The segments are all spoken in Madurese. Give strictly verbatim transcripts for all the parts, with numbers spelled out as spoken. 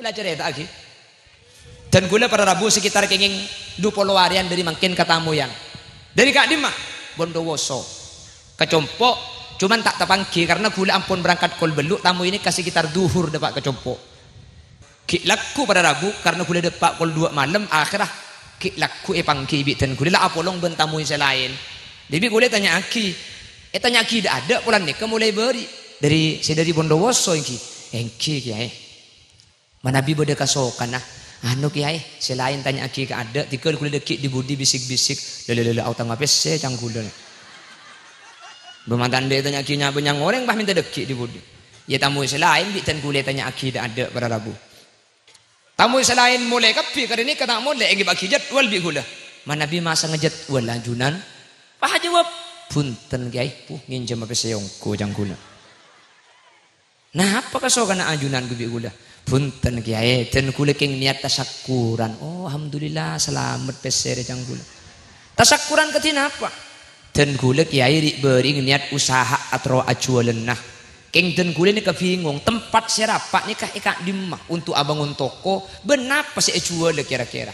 La carèta'aghi. Dan ghulâ para rabu sekitar kèngèng du polo arèyan dhâri mangkèn katamoyan. Dhâri ka'dimma? Bondowoso. Ka compo', coma ta' tapangghi karna ghulâ ampon berangkat kol bâllu', tamoy nèka sekitar dhuhur dâpa' ka compo'. Ghi' lagghu para rabu karna ghulâ dâpa' kol duwâ' malem, akhèrra ghi' lagghu èpangghi bi' dân ghulâ la apolong bân tamoy sè laèn. Dhibi' ghulâ ètanya'aghi. Ètanya'aghi dâ'-adâ' polana nèka molaè bâri'. Dhâri, sè dhâri Bondowoso ènggi. Ènggi, Kèyaè. Manabi bâdâ kasokanna, anu, Kèyaè, sè laèn tanya'aghi ka'adâ', tèghâl ghulâ dâgghi' dhi-budhi bisik-bisik, "Lè, lè, lè, lè, aotangnga pèssè, cang ghulâ, lè." Bâ' mantandhâ ètanya'aghi nya-, bânnya' orèng, pas mènta dâgghi' dhi-budhi. Iyâ, tamoy sè laèn bi' dân ghulâ ètanya'aghi dâ'-adâ' para rabu. Tamoy sè laèn molaè kabbhi, karè nèka ta' molaè, ènggi bâghi jadwal bi' ghulâ. Manabi masangnga jadwal ajunan, pas ajâwâb, "Bhunten, Kèyaè, puh, ngènjhâmma pèssè ongghu, cang ghulâ." "Napa kasokanna ajunan bi' ghulâ?" "Bhunten, Kèyaè, dân ghulâ kèng niyat tasakkuran." "Oh, alhamdulillah, salamet pèssè rè cang ghulâ." "Tasakkuran kadhi napa?" "Dân ghulâ, Kèyaè, ri'-bâri' niyat usaha aterro ajhuwâlânna. Kèng dân ghulâ nèka bingong, tempat sè rapa' nèka è ka'dimma untuk abângon toko, bân napa sè èjhuwâlâ kèra-kèra?"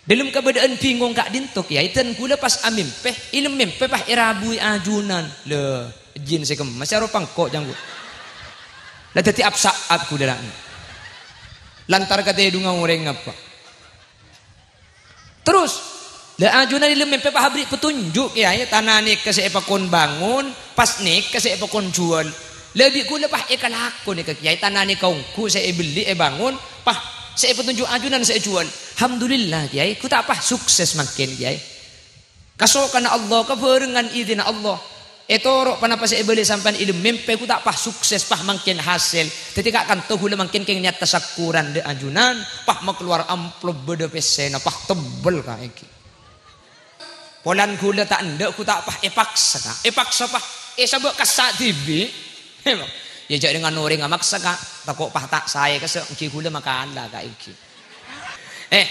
Dâlem kabâdâ'ân bingong ka'dinto, Kèyaè, dân ghulâ pas amèmpè, è lem mèmpè pas èrabuwi ajunan. Lè, jin sè kemma, sè aropa engko', cang ghulâ. La dâddhi ap-sa'ap ghulâ la. Lantar katèdhungnga orèng apa? Terros, la ajunan è lem mèmpè pas abri' petunjuk, Kèyaè, tana nèka sè èpakon bângon, pas nèka sè èpakon jhuwâl. La bi' ghulâ pas èkalako nèka, Kèyaè, tana nèka ongghu sè èbelli, èbângon, pas sè èpetunjuk ajunan sè èjhuwâl. Alhamdulillah, Kèyaè, ghu ta' pas sukses mangkèn, Kèyaè. Kasokanna Allah, kabhârengngan idinna Allah. Ètoro' ponapa sè èbâli sampèyan è lem mèmpè, ghu ta' pas sukses, pas mangkèn hasèl. Dâddhi ka-, kanto ghulâ mangkèn kèng niyat tasakkuran dâ' ajunan, pas makalowar amplop bâdâ pèssèna, pas tebbel ka ènggi. Polana ghulâ ta' endâ', ghu ta' pas èpaksa, Ka'. Èpaksa, pas èsabâ' kassa' dhibi'. Iyâ, jhâ' rèng-orèngnga maksa, Ka'. Tako' pas ta' saè kassa' ènggi ghulâ makala, Ka', ènggi. Eh,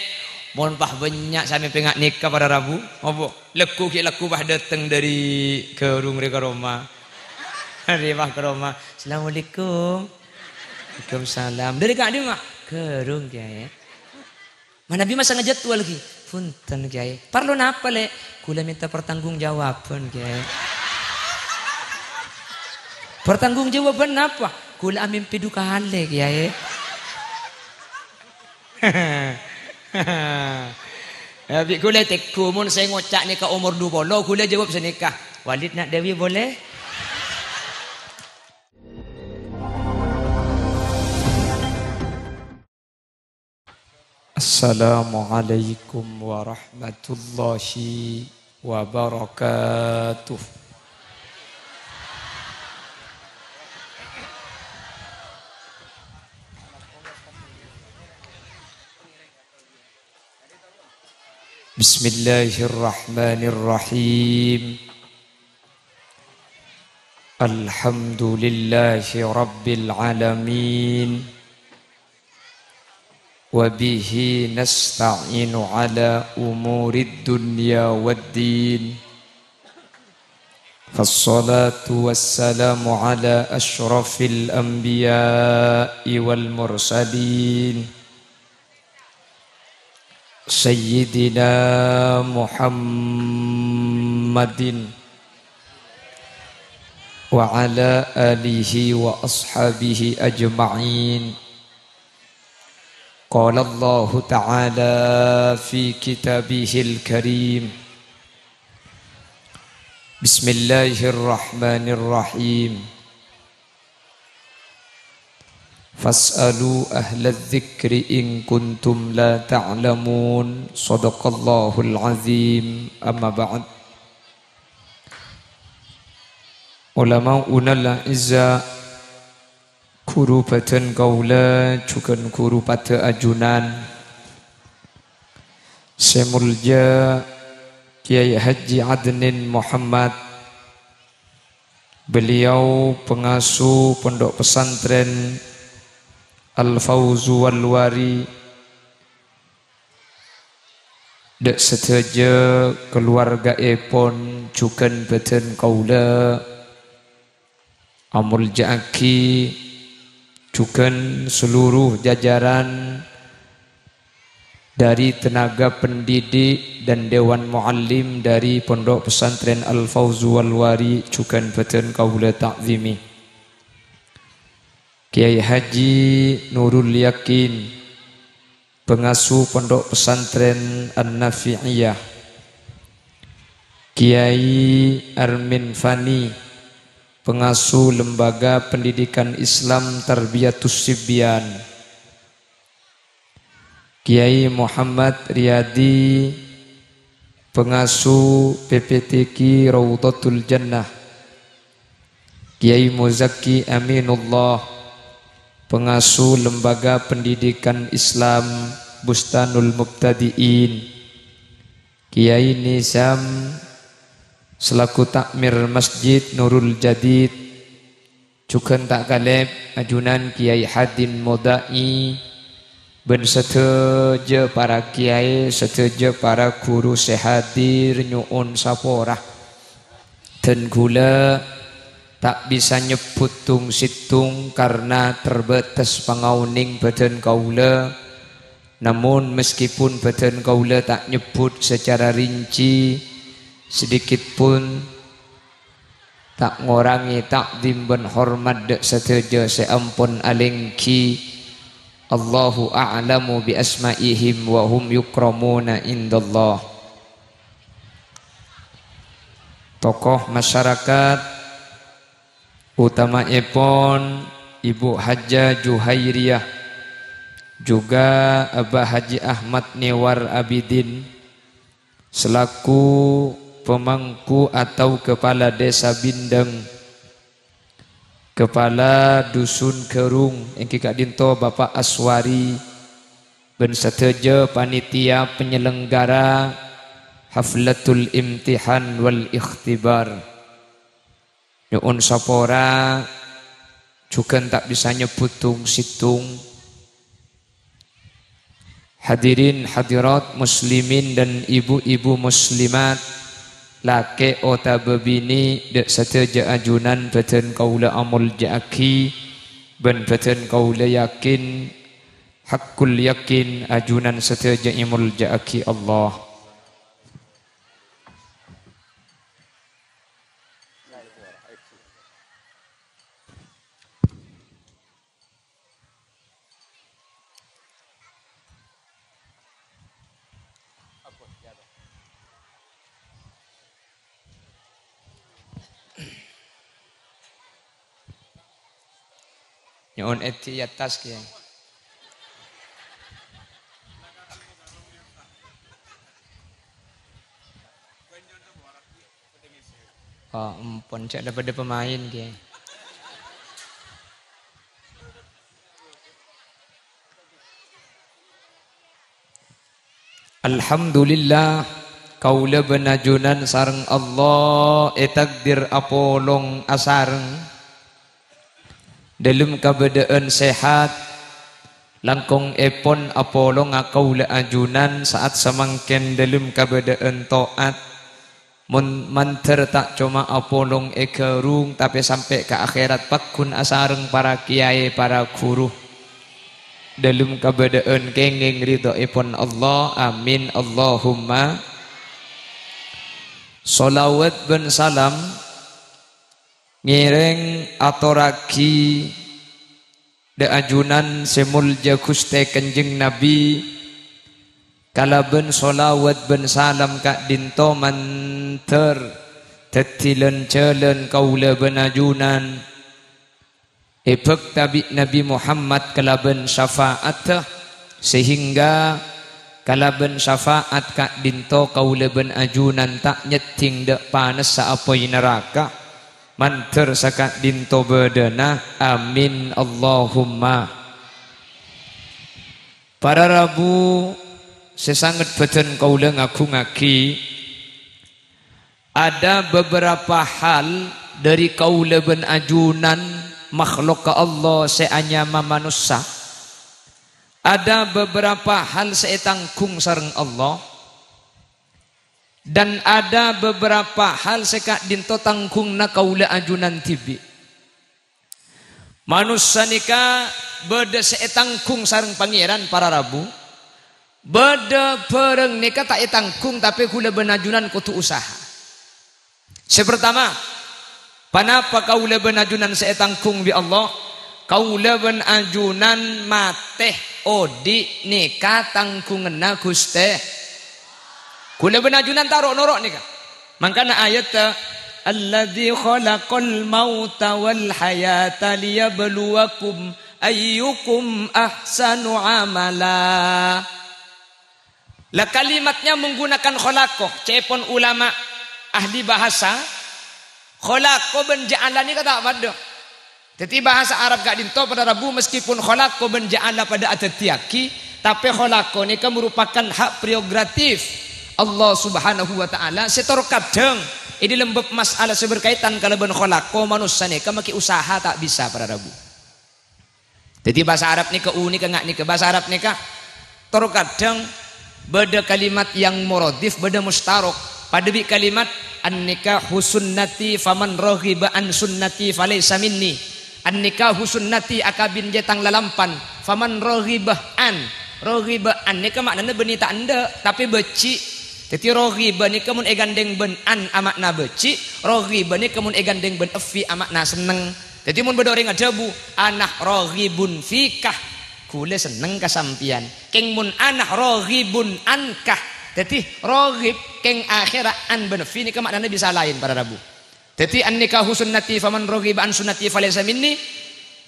mon pas bânnya' samè pènga' nèka para rabu, apa? Lagghu ghi' lagghu pas dâteng dâri Garung rè ka roma. Rè pas ka roma. "Assalamualaikum." "Waalaikumsalam." "Dâri ka'dimma?" "Garung, Kèyaè." Manabi masangnga jadwal ghi. "Bhunten, Kèyaè." "Parlo napa, Lè'?" "Ghulâ mènta pertanggungjawaban, Kèyaè." "Pertanggungjawaban napa?" "Ghulâ amèmpè du kalè, Kèyaè." Bi' ghulâ tèghu, mon sè ngoca' nèka omor du polo, ghulâ jâwâb sanèka. "Walid na' Dewi boleh?" Assalamualaikum warahmatullahi wabarakatuh. Bismillahirrahmanirrahim. Alhamdulillahi rabbil alamin. Wa bihi nasta'inu ala umurid dunya wad din. Fassalatu wassalamu ala asyrafil anbiya'i wal mursalin. Sayyidina Muhammadin wa ala alihi wa ashabihi ajma'in. Qala Allahu ta'ala fi kitabihil karim. Bismillahirrahmanirrahim. Fas'alu ahla dzikri in kuntum la ta'lamun. Shadaqallahul azim. Amma ba'd. Ulama'unal a'izza, ghuru bhâdhân kaulâ jhughân ghuru padâ ajunan, sè molja Kyai Haji Adnin Muhammad, beliau pengasuh Pondok Pesantren Al-Fauzu wal Wari, dâ' sadhâjâ kaluwarga'èpon jhughân bhâdhân kaulâ, amolja'aghi Jughân seluruh jajaran dari tenaga pendidik dan dewan muallim dari Pondok Pesantren Al-Fauzu wal Wari jughân bhâdhân kaulâ ta'zimi. Kiai Haji Nurul Yakin, pengasuh Pondok Pesantren An-Nafi'iyah. Kiai Armin Fani, pengasuh Lembaga Pendidikan Islam Tarbiyatus Sibyan. Kiai Muhammad Riyadi, pengasuh P P T Q Raudhatul Jannah. Kiai Muzaki Aminullah, pengasuh Lembaga Pendidikan Islam Bustanul Mubtadi'in. Kiai Nizam, selaku takmir Masjid Nurul Jadid. Jughân ta' kalèp ajunan Kiai Hadin Modai bân sadhâjâ para kiai, sadhâjâ para ghuru sè hadir nyo'on sapora. Dân kaulâ ta' bisa nyebbhut tong-sèttong karna terbatas pangaonèng bhâdhân kaulâ. Namun, meskipun bhâdhân kaulâ ta' nyebbhut secara rinci, sedikit pun ta' ngorangè ta'zim bân hormat dâ' sadhâjâ sè ampon alèngghi. Allahu a'lamu bi asma'ihim wa hum yukramuna indallah. Tokoh masyarakat, utama'èpon Ibu Hajjah Juhairiyah, juga Abah Haji Ahmad Newar Abidin, selaku pemangku atau kepala desa Bindeng, kepala dusun Garung, èngghi ka'dinto Bapak Aswari, bân sadhâjâ panitia penyelenggara Haflatul Imtihan wal Ikhtibar. Nyo'on sapora, jughân ta' bisa nyebbhut tong-sèttong. Hadirin hadirat muslimin dan ibu-ibu muslimat, lakè' otabâ binè', dâ' sadhâjâ ajunan bhâdhân kaulâ amolja'aghi, bân bhâdhân kaulâ yakin, haqqul yakin, ajunan sadhâjâ èmolja'aghi Allah. Nyo'on èdhi è attas, Kèyaè. Oh, empon, cè' dâ-padâ pemain, Kèyaè. Alhamdulillah, kaulâ bân ajunan sareng Allah ètakdir apolong asareng dâlem kabâdâ'ân sehat. Langkong èpon apolonga kaulâ ajunan sa'at samangkèn dâlem kabâdâ'ân to'at. Mon mandhâr ta' coma apolong è Garung, tapè sampè' ka akhèrat pagghun asareng para kèyaè, para ghuru. Dâlem kabâdâ'ân kèngèng ridhoèpon Allah. Amin, Allahumma. Sholawat bân salam ngèrèng atorraghi dâ' ajunan sè molja Ghustè Kanjeng Nabi, kalabân sholawat bân salam ka'dinto mandhâr dhâddhi lan-jhâlân kaulâ bân ajunan èbhâkta bi' Nabi Muhammad kalabân syafa'atta, sehingga kalabân syafa'at ka'dinto kaulâ bân ajunan ta' nyèddhing dâ' panassa apoy naraka. Mandhâr saka'dinto bâdâna. Amin, Allahumma. Para rabu sè sanget bhâdhân kaulâ ngagungaghi, ada beberapa hal dâri kaulâ bân ajunan makhlukka Allah sè anyama manossa. Ada beberapa hal sè ètangghung sareng Allah. Dan ada beberapa hal sè ka'dinto tangghungnga kaulâ ajunan dhibi'. Manossa nèka bâdâ sè ètangghung sareng Pangèran para rabu, bâdâ bârâng nèka ta' ètangghung, tapè ghulâ bân ajunan kodhu usaha. Sè partama, ponapa kaulâ bân ajunan sè ètangghung bi' Allah? Kaulâ bân ajunan matè odi' nèka tangghunganna Ghustè. Ghulâ bân ajunan ta' ro'-noro' nèka. Mangkana ayatta, "Alladzi khalaqal mauta wal hayata liyabluwakum ayyukum ahsanu amala." Lah, kalimatnya menggunakan khalaqa, ca'èpon ulama ahli bahasa, khalaqa bân ja'ala nèka ta' padâ. Dhâddhi, bahasa Arab ka'dinto para rabu, meskipun khalaqa bân ja'ala padâ adhâddhiyaghi, tapè khalaqa nèka merupakan hak prerogatif Allah Subhanahu wa Ta'ala sè tor kadhâng è dâlem bab masalah sè berkaitan kalabân khalaqa, manossa nèka makè usaha ta' bisa, para rabu. Dhâddhi, bhâsa Arab nèka unik, nga' nèka. Bhâsa Arab nèka tor kadhâng bâdâ kalimat yang muradif, bâdâ mustarok. Padâ bi' kalimat, "An-nikahu sunnati, faman raghiba an sunnati falaisa minni." An-nikahu sunnati, akabin jâ tang lalampan. Faman raghiba an. Raghiba an nèka ma'nana bânnè ta' endâ', tapè bâji'. Dhâddhi, raghiba nèka mon èghândhèng bân an ama'na bâji', raghiba nèka mon èghândhèng bân effi ama'na senneng. Dhâddhi, mon bâdâ orèng adhâbu, "Ana raghibun fika," ghulâ senneng ka sampèyan. Kèng mon "Ana raghibun anka." Dhâddhi, raghib kèng akhèrra an bân fi nèka ma'nana bisa laèn, para rabu. Dhâddhi, "An-nikahu sunnati, faman raghiba an sunnati falaisa minni."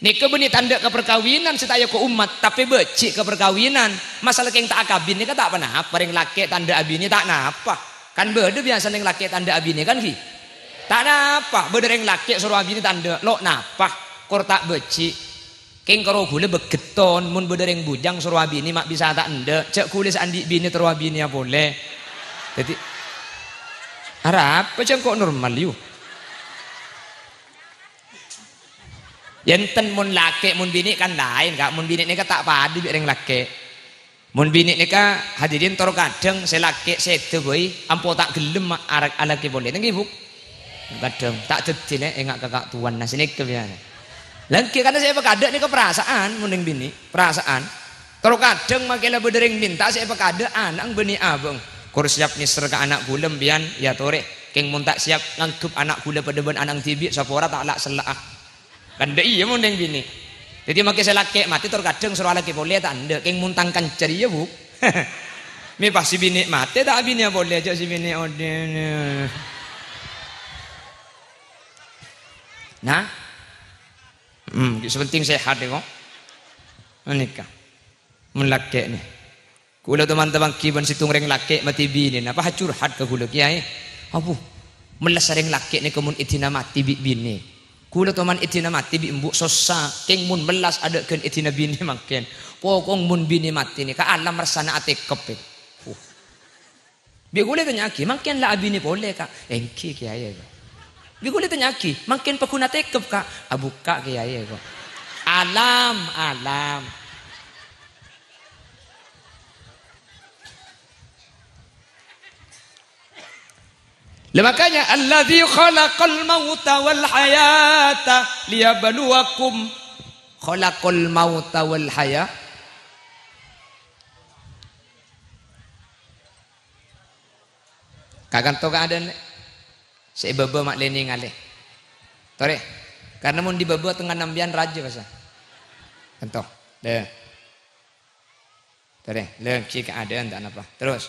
Nèka bânnè ta' endâ' ka parkabinan sè ta' èyako ommat, tapè bâji' ka parkabinan. Masalah kèng ta' akabin nèka ta' ponapa, rèng lakè' ta' endâ' abinè ta' napa. Kan bâdâ biyasana rèng lakè' ta' endâ' abinè, kan, ghi? Ta' napa, bâdâ rèng lakè' soro abinè ta' endâ', lo' napa, kor ta' bâji'. Kèng karo ghulâ bâghetton, mon bâdâ rèng bujang soro abinè ma' bisa ta' endâ', jhâ' ghulâ sè andi' binè terro abinèya polè. Dhâddhi, arapa jhâ' engko' normal, yu? Yâ enten mon lakè', mon binè' kan laèn, Ka'. Mon binè' nèka ta' padâ bi' rèng lakè'. Mon binè' nèka, hadirin, tor kadhâng sè lakè' sèdhâ bhâi, ampo ta' ghellem ma-, ara-, alakè polè. Ngghi, Bu? Kadhâng, ta' dhâddhi, lè, enga' ka ka'towanna, sanèka biyasa. Lagi karena sè èpakadâ' nèka perasaan, mon rèng binè', perasaan. Tor kadhâng makè la bâdâ rèng mènta sè èpakadâ' ana'na bânnè abâng. Kor siap nèser ka ana' ghulâ sampèyan, yâ torè. Kèng mon ta' siap nganggep ana' ghulâ padâ bân ana'na dhibi', sapora ta' la'-sella'a. Kan dâ' iyâ mon rèng binè'. Dhâddhi makè sè lakè' matè tor kadhâng soro alakè polè ta' endâ', kèng mon tang kanca rèya, Bu. Mè' pas sè binè' matè ta' abinèya polè, jhâ' sè binè' odhi'. Nah. Hmm, sè penting sehat, ya, kok. Menikah. Mon lakè' nè. Kaulâ teman-teman ghibân sèttong rèng lakè' matè binèna, pas curhat ka kaulâ, "Kèyaè, abu, mellas rèng lakè' nèka mon èdina matè bi' binè. Kaulâ toman èdina matè bi' embu' sossa, kèng mon mellas adâ' ghân èdina binè mangkèn. Pokok mon binè matè nèka alam rassana atèkep, è." Uh. Bi' kaulâ ètanya'aghi, "Mangkèn la abinè polè, Ka'?" "Èngghi, Kèyaè," kok. Bi' kaulâ ètanya'aghi, "Mangkèn paggun atèkep, Ka'?" "Abukka', Kèyaè," kok. Alam, alam. Lah, makanya, "Alladzi khalaqal mauta wal hayata liyabluwakum." Khalaqal mauta wal haya. Kakanto keadaan, lè. Sè bâbâ ma' lè nèngalè. Torè. Karena mon dibâbâ tengah nambiyan rajâ, basa. Kanto. Deh. Torè, lagi keadaan ta' napa. Terus.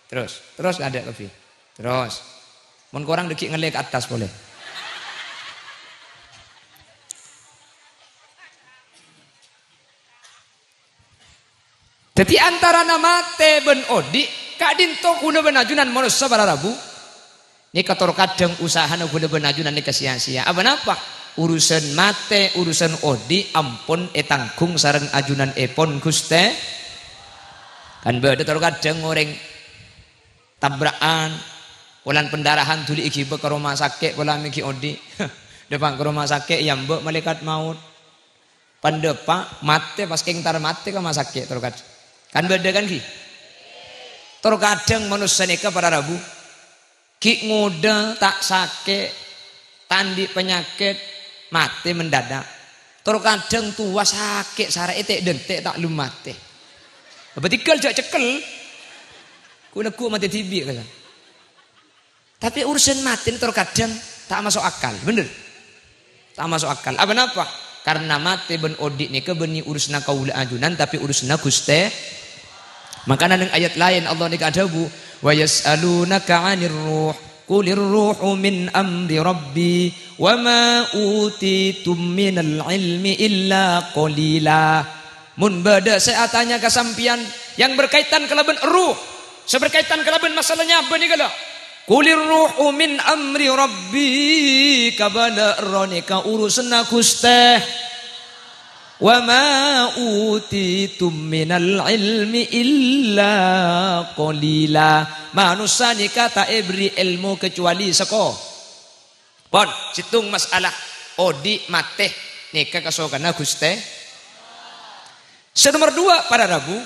Terus. Terus ada lebih. Terus. Mon korang dâgghi' ngallè ka attas polè. Dhâddhi, antarana matè bân odhi', ka'dinto kaulâ bân ajunan manossa para rabu. Nèka tor kadhâng usahana kaulâ bân ajunan nèka sia-sia. Apa napa? Urusan matè, urusan odhi' ampon ètangghung sareng ajunanèpon Ghustè. Kan bâdâ tor kadhâng orèng tabra'an, polana pendarahan dhuli èghibâ ka roma sakè', pola mèghi odhi'. Dâpa' ka roma sakè', èambâ' malaèkat maot. Pandâpa' matè pas kèng tar matè ka ma' sakè' tor kad-, kan bâdâ kan, ghi? Tor kadhâng manossa nèka para rabu. Ghi' ngodâ ta' sakè', ta' andi' panyakèt, matè mendadak. Tor kadhâng towa sakè' sara'è te'-dente' ta' lem matè. Apa tigal jhâ' cekkel. Ku neggu' matè dhibi' kala. Tapè urusan matè nè tor kadhâng ta' maso' akal, bhender? Ta' maso' akal. Apa napa? Karna matè bân odi' nèka bânnè urusanna kaulâ ajunan, tapè urusanna Ghustè. Mangkana neng ayat laèn Allah nèka adhâbu, "Wa yas'alunaka 'anir ruh, qulir ruhu min amri rabbi, wa ma utitum minal ilmi illa qalila." Mon bâdâ sè atanya ka sampèyan yang berkaitan kalabân erruh, sè berkaitan kalabân masalah nyabâ nèka la, "Qulir ruhu min amri rabbi," kabâlâ erroh nèka urusanna Ghustè. "Wa ma utitum minal ilmi illa qalila." Manossa nèka ta' èberri' èlmo kecuali seko-, pon, sèttong masalah odi' matè nèka kasokanna Ghustè. Sè nomer dua, para rabu,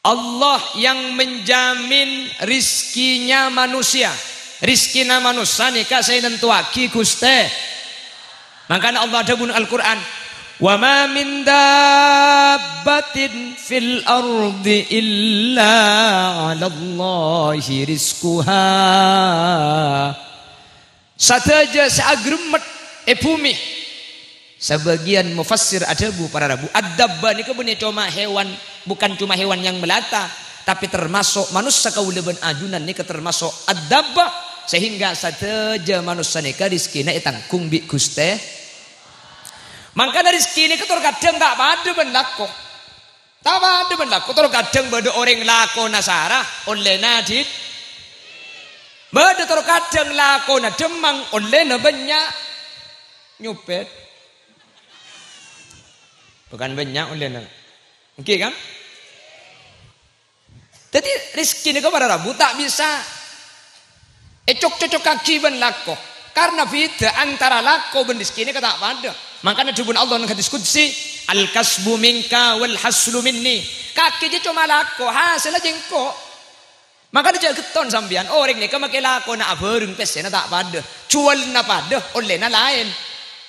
Allah yang menjamin rizkinya manusia. Rizkina manossa nèka sè nentowaghi Ghustè. Mangkana Allah adhâbu neng Al-Qur'an, "Wa ma min dabbatin fil ardi illa 'alallahi rizquha." Sadhâjâ sè agremmet è bhumè. Sabâgiyân mufassir adhâbu, para rabu, ad-dabba nèka bânnè coma hewan, bukan cuma hewan yang melata, tapè tamaso' manossa kaulâ bân ajunan nèka tamaso' ad-dabba, sehingga sadhâjâ manossa nèka rizkina ètanggung bi' Ghustè. Mangkana rizki nèka tor kadhâng ta' padâ bân lako. Ta' padâ bân lako, tor kadhâng bâdâ orèng lakona sara, ollèna dhit-, bâdâ tor kadhâng lakona dhemmang, ollèna bânnya'. Nyopet. Bukan bânnya' ollèna. Èngghi, kan? Dhâddhi, rizki nèka para rabu ta' bisa ècok-cocokaghi bân lako. Karna bhidhâ antara lako bân rizki nèka ta' padâ. Mangkana dhâbuna Allah neng hadis qudsi, "Al-kasbu minka wal haslu minni." Kakè jâ coma lako, hasèlla jâ engko'. Mangkana jâ' ghetton sampèyan, orèng nèka makè lakona abhâreng, pèssèna ta' padâ. Juwâlna padâ, ollèna laèn.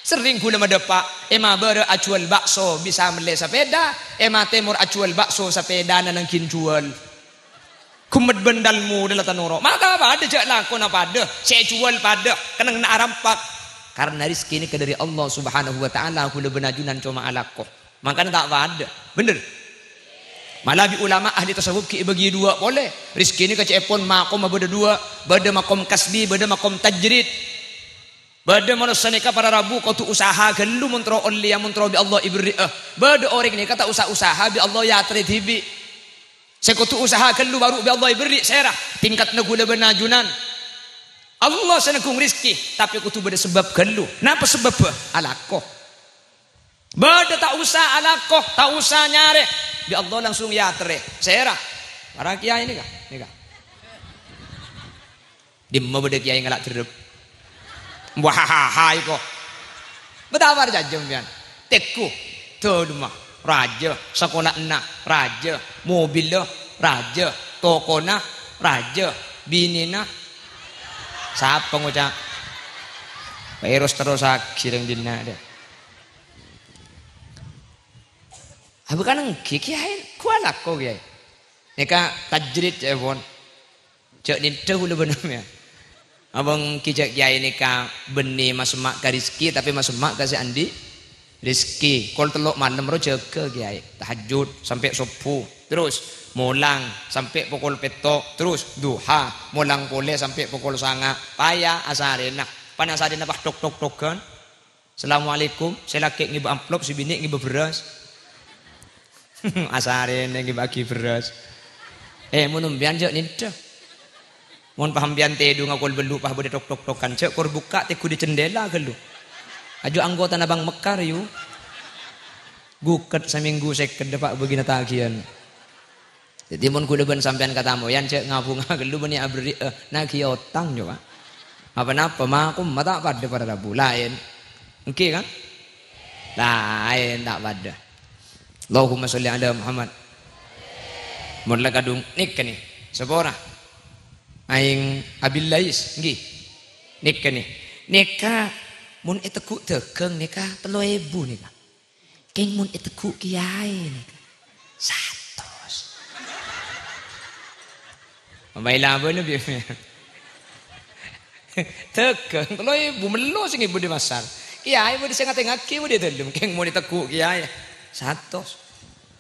Serrèng ghulâ madâpa', è ma bârâ' ajuwâl bakso bisa mellè sapèda, è ma tèmor ajuwâl bakso sapèdana nangghing juwâl. Ghummet bân dâlmo la ta' noro'. Maka padâ jâ' lakona padâ, sè èjuwâl padâ, kennengnganna arampak. Karna rizki nèka dâri Allah Subhanahu wa Ta'ala, ghulâ bân ajunan coma alako. Mangkana ta' padâ. Bhender? Mala bi' ulama ahli tasawuf ghi' èbâgi duwâ' polè. Rizki nèka ca'èpon makomma bâdâ duwâ', bâdâ makom kasbi, bâdâ makom tajrid. Bâdâ manossa nèka para rabu kodhu usaha ghâllu mon terro ollèya, mon terro bi' Allah èberri'â. Bâdâ orèng nèka ta' osa usaha bi' Allah èyaterrè dhibi'. Sè kodhu usaha ghâllu baru bi' Allah èberri', sèra, tingkatna ghulâ bân ajunan. Allah sè nangghung rizki, tapè kodhu bâdâ sabâb ghâllu. Napa sabâbbhâ? Alako. Bâdâ ta' osa alako, ta' osa nyarè. Bi' Allah langsung èyaterrè. Sèra. Para kiyaè nèka, nèka. Dimma bâdâ kiyaè ngala' jerrep? Wahahaha, iko. Bâdâ apa rajâ sampèyan? Tèggu. Dâlem rajâ, sakola'na rajâ, mobilla rajâ, tokona rajâ, binèna. Sapa ngoca'? Terros-terrosaghi rèng dinna', dâ. Abâ' kan èngghi, kiyaè, ghu alako, kiyaè. Nèka tajrid, ca'èpon. Jâ' nèndhâ ghulâ bân sampèyan. Abâ' èngghi jâ' kiyaè nèka bânnè masemma' ka rizki, tapè masemma' ka sè andi' rizki. Kol tello' malem ro jâgâ, kiyaè. Tahajjud sampè' sobbhu. Terros molang sampè' pokol pètto'. Terros duha, molang polè sampè' pokol sanga'. Paya asarèna. Pan asarèna pas tok-tok-tokan. "Assalamualaikum," sè lakè' ngibâ amplop, sè binè' ngibâ bherrâs. Asarèna ngibâ'aghi bherrâs. Eh, mon sampèyan jâ' nèndhâ. Mon pas sampèyan tèdungnga kol bâllu' pas bâdâ tok-tok-tokan, jâ' kor bukka' tèggu dâri jendela ghâllu. Ajjhu anggotana Bank Mekar, yu. Ghuket samènggu sèket dâpa' bâgina tagiyân. Dhâddhi, mon ghulâ bân sampèyan katamoyan, jâ' ngabunga ghâllu bânnè aberri', eh, naghi otang, coba. Apa-napa, makomma ta' padâ para rabu, laèn. Èngghi, kan? Laèn, ta' padâ. Allahumma sholli ala Muhammad. Mon la kadhung nèka nè, sapora. Aèng Abil Lais, èngghi. Nèka nè. Nèka Mon ètegghu' dhâghâng nèka tello èbu nèka. Kèng mon ètegghu' kèyaè nèka satos. Maila bâ'na bi' dhâghâng tello èbu mello sè ngibâ di pasar. Kèyaè bâdâ sè ngatèngngaghi bâdâ è dâlem. Kèng mon ètegghu' kèyaè satos.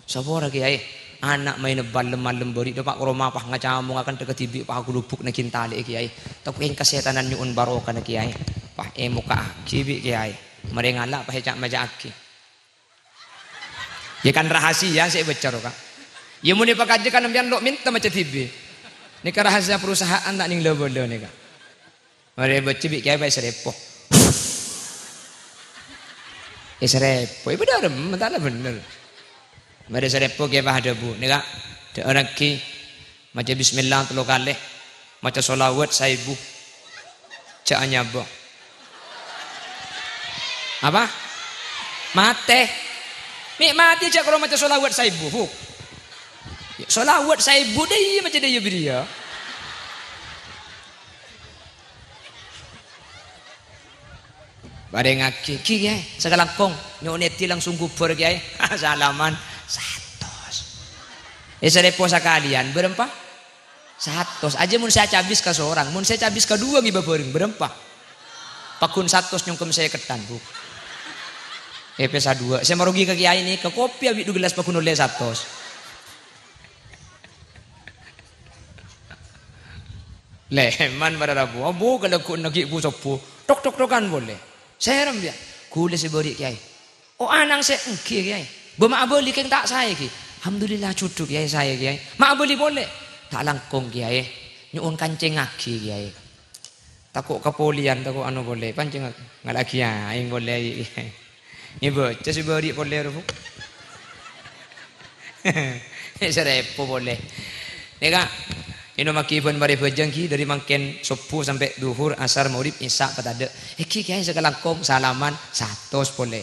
Saporana, Kèyaè. Ana' maènna bâlem-malem bâri' dâpa' ka roma, pas ngacamongnga kantha kadhibi', pas agulubuk naghin talè'è, Kèyaè. Tapè kasètanan nyo'on barokana, Kèyaè. Pas èmoka'aghi bi' Kèyaè. Marè ngala' pas èca'-maca'aghi. Yâ kan rahasia sè èbâca rowa, Ka'. Yâ mon èpakajâ kan sampèyan lo' mènta maca dhibi'. Nèka rahasia perusahaan ta' nèng la-bâlâ nèka. Marè bâca bi' kèyaè pas èsarèpo. Èsarèpo, è bâdâ arem, ta' la bhender. Marè èsarèpo kèyaè pas adhâbu, "Nèka, dhâ'ârraghi, maca bismillah tello kalè, maca sholawat saèbu. Jhâ' anyabâ." Apa? Matè. Mè' matè jhâ' karo maca sholawat saèbu, Bu. Sholawat saèbu dâ' iyâ maca dâ' iyâ bâriyâ. Parèngngaghi, "Ghi, Kèyaè, sakalangkong." Nyo'on èdhi langsung ghubâr, Kèyaè. Salaman, satos. Èsarèpo sakalèyan, bârâmpa? Satos. Ajâ mon sè acabis kasorang, mon sè acabis kaduwâ ngibâ bhâreng, bârâmpa? Pagghun satos nyongkem sèkettan, Bu. Èpè saduwâ. Sè marogi ka kèyaè nèka, kopi abi' du gellas pagghun ollè satos. Lèman para rabu, abu kala gu-, nagi' bu-sobbu, tok-tok-tokan polè. Serem, ya. Ghulâ sè bâri', Kèyaè. O, ana'na sè ènggi, Kèyaè. Bâ ma' abâli kèng ta' saè, ghi. Alhamdulillah, jhudhu, Kèyaè, saè, Kèyaè. Ma' abâli polè. Ta' langkong, Kèyaè. Nyo'on kancèngngaghi, Kèyaè. Tako' kapoliyan, tako' ano polè. Pancèng ngala'aghi aèng polè, Kèyaè. Èbâca sè bâri' polè, ro, Bu. Èsarèpo polè. Nèka, ènomaghi bân marè bhâjâng, ghi, dâri mangkèn sobbhu sampè' dhuhur, asar, maghrib, isya, patadâ'. Ènggi, Kèyaè, sakalangkong, salaman, satos polè.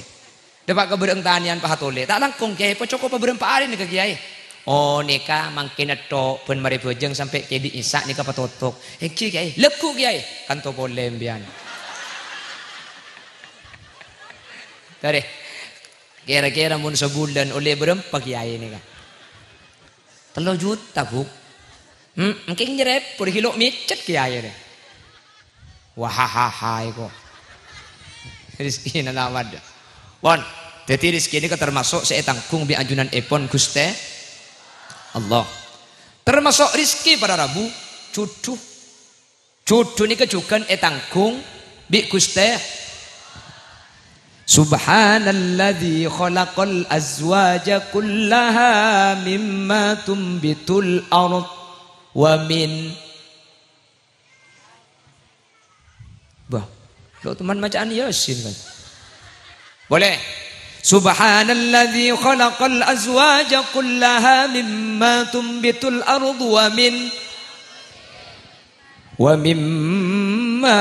Dâpa' ka bârâ'eng tanèyan pahatolè. Ta' langkong, Kèyaè, pacokop bârâmpa arè nèka, Kèyaè? Oh, nèka mangkèn ètto' bân marè bhâjâng sampè' kèbi' isya nèka patotok. Ènggi, Kèyaè. Lagghu', Kèyaè. Kanto polè, sampèyan. Torè. Kèra-kèra mon sabulân ollè bârâmpa kèyaè nèka? Tello juta, Bu. Hmm, èngkèng nyarèpo, rè, ghi lo' mècet kèyaè, rè. Wahahaha, èko. Rizkina la bâdâ. Pon, dhâddhi rizki nèka tamaso' sè ètanggung bi' ajunanèpon Ghustè Allah. Tamaso' rizki para rabu, jhudhu. Jhudhu nèka jhughân ètanggung bi' Ghustè. Subhanalladzi khalaqal azwaja kullaha mimma tumbitul ard wa min. Bâh, lo' teman maca'an Yasin, kan? Boleh. Subhanalladzi khalaqal azwaja kullaha mimma tumbitul ardu wa min, wa mimma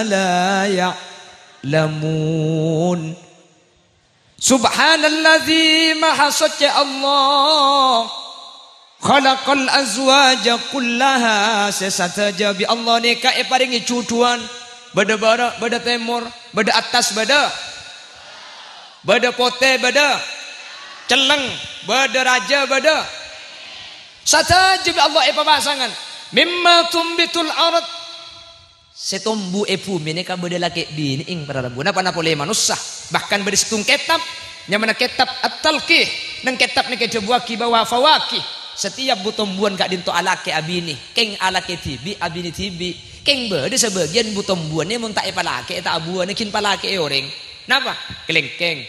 la ya'lamun. Subhanalladzi, maha soccè Allah. Khalaqal azwaja kullaha, sè sadhâjâ bi' Allah nèka èparèngè jhudhuwân. Bâdâ bârâ', bâdâ tèmor, bâdâ attas, bâdâ. Bâdâ potè, bâdâ. Celleng, bâdâ rajâ, bâdâ. Sadhâjâ bi' Allah èpapasangngè. Mimma tumbitul ard. Sè tombu è bhumè nèka bâdâ lakè' binè', para rabu. Napa-napa polè manossa. Bahkan bâdâ sèttong kètab, nyamana kètab At-Talqih. Neng kètab nèka èdhâbuwaghi bahwa fawakih. Setiap bu-tombuwân ka'dinto alakè' abinè. Kèng alakè' dhibi', abinè dhibi'. Kèng bâdâ sabâgiyân bu-tombuwân mon ta' èpalakè'è, ta' abuwâna ghin palakè'è orèng. Napa? Kalèngkèng.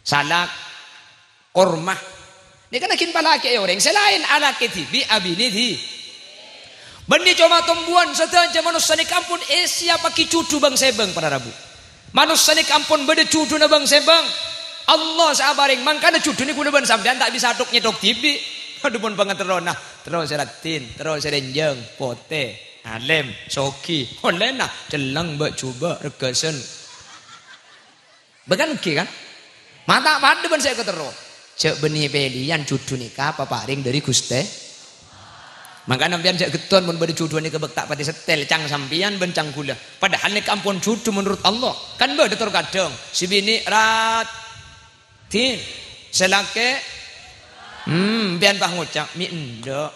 Salak, korma. Nèka ghin palakè'è orèng sè laèn, alakè' dhibi', abinè dhi-, bânnè coma tombuwân, sadhâjâ manossa nèka ampon èsèyapaghi jhudhu bâng-sèbâng, para rabu. Manossa nèka ampon bâdâ jhudhuna bâng-sèbâng. Allah sè aparèng, mangkana jhudhu nèka kaulâ bân sampèyan ta' bisa thok-nyèthok dhibi'. Adhu pon pangaterrona, terro sè raddhin, terro sè rènjhâng, potè, alèm, soghi, ollèna, celleng, bâ'-jhubâ', reggâsân. Bâ' kan ènggi, kan? Ma' ta' padâ bân sè èkaterro. Jhâ' bânnè pèlèyan jhudhu nèka paparèng dâri Ghustè. Mangkana sampèyan jhâ' ghetton mon bâdâ jhudhu nèka bâk ta' patè sèttèl, cang sampèyan bân cang ghulâ. Padahal nèka ampon jhudhu menurut Allah. Kan bâdâ tor kadhâng, sè binè' raddhin, sè lakè', hmm, sampèyan pas ngoca', "Mè' endâ'."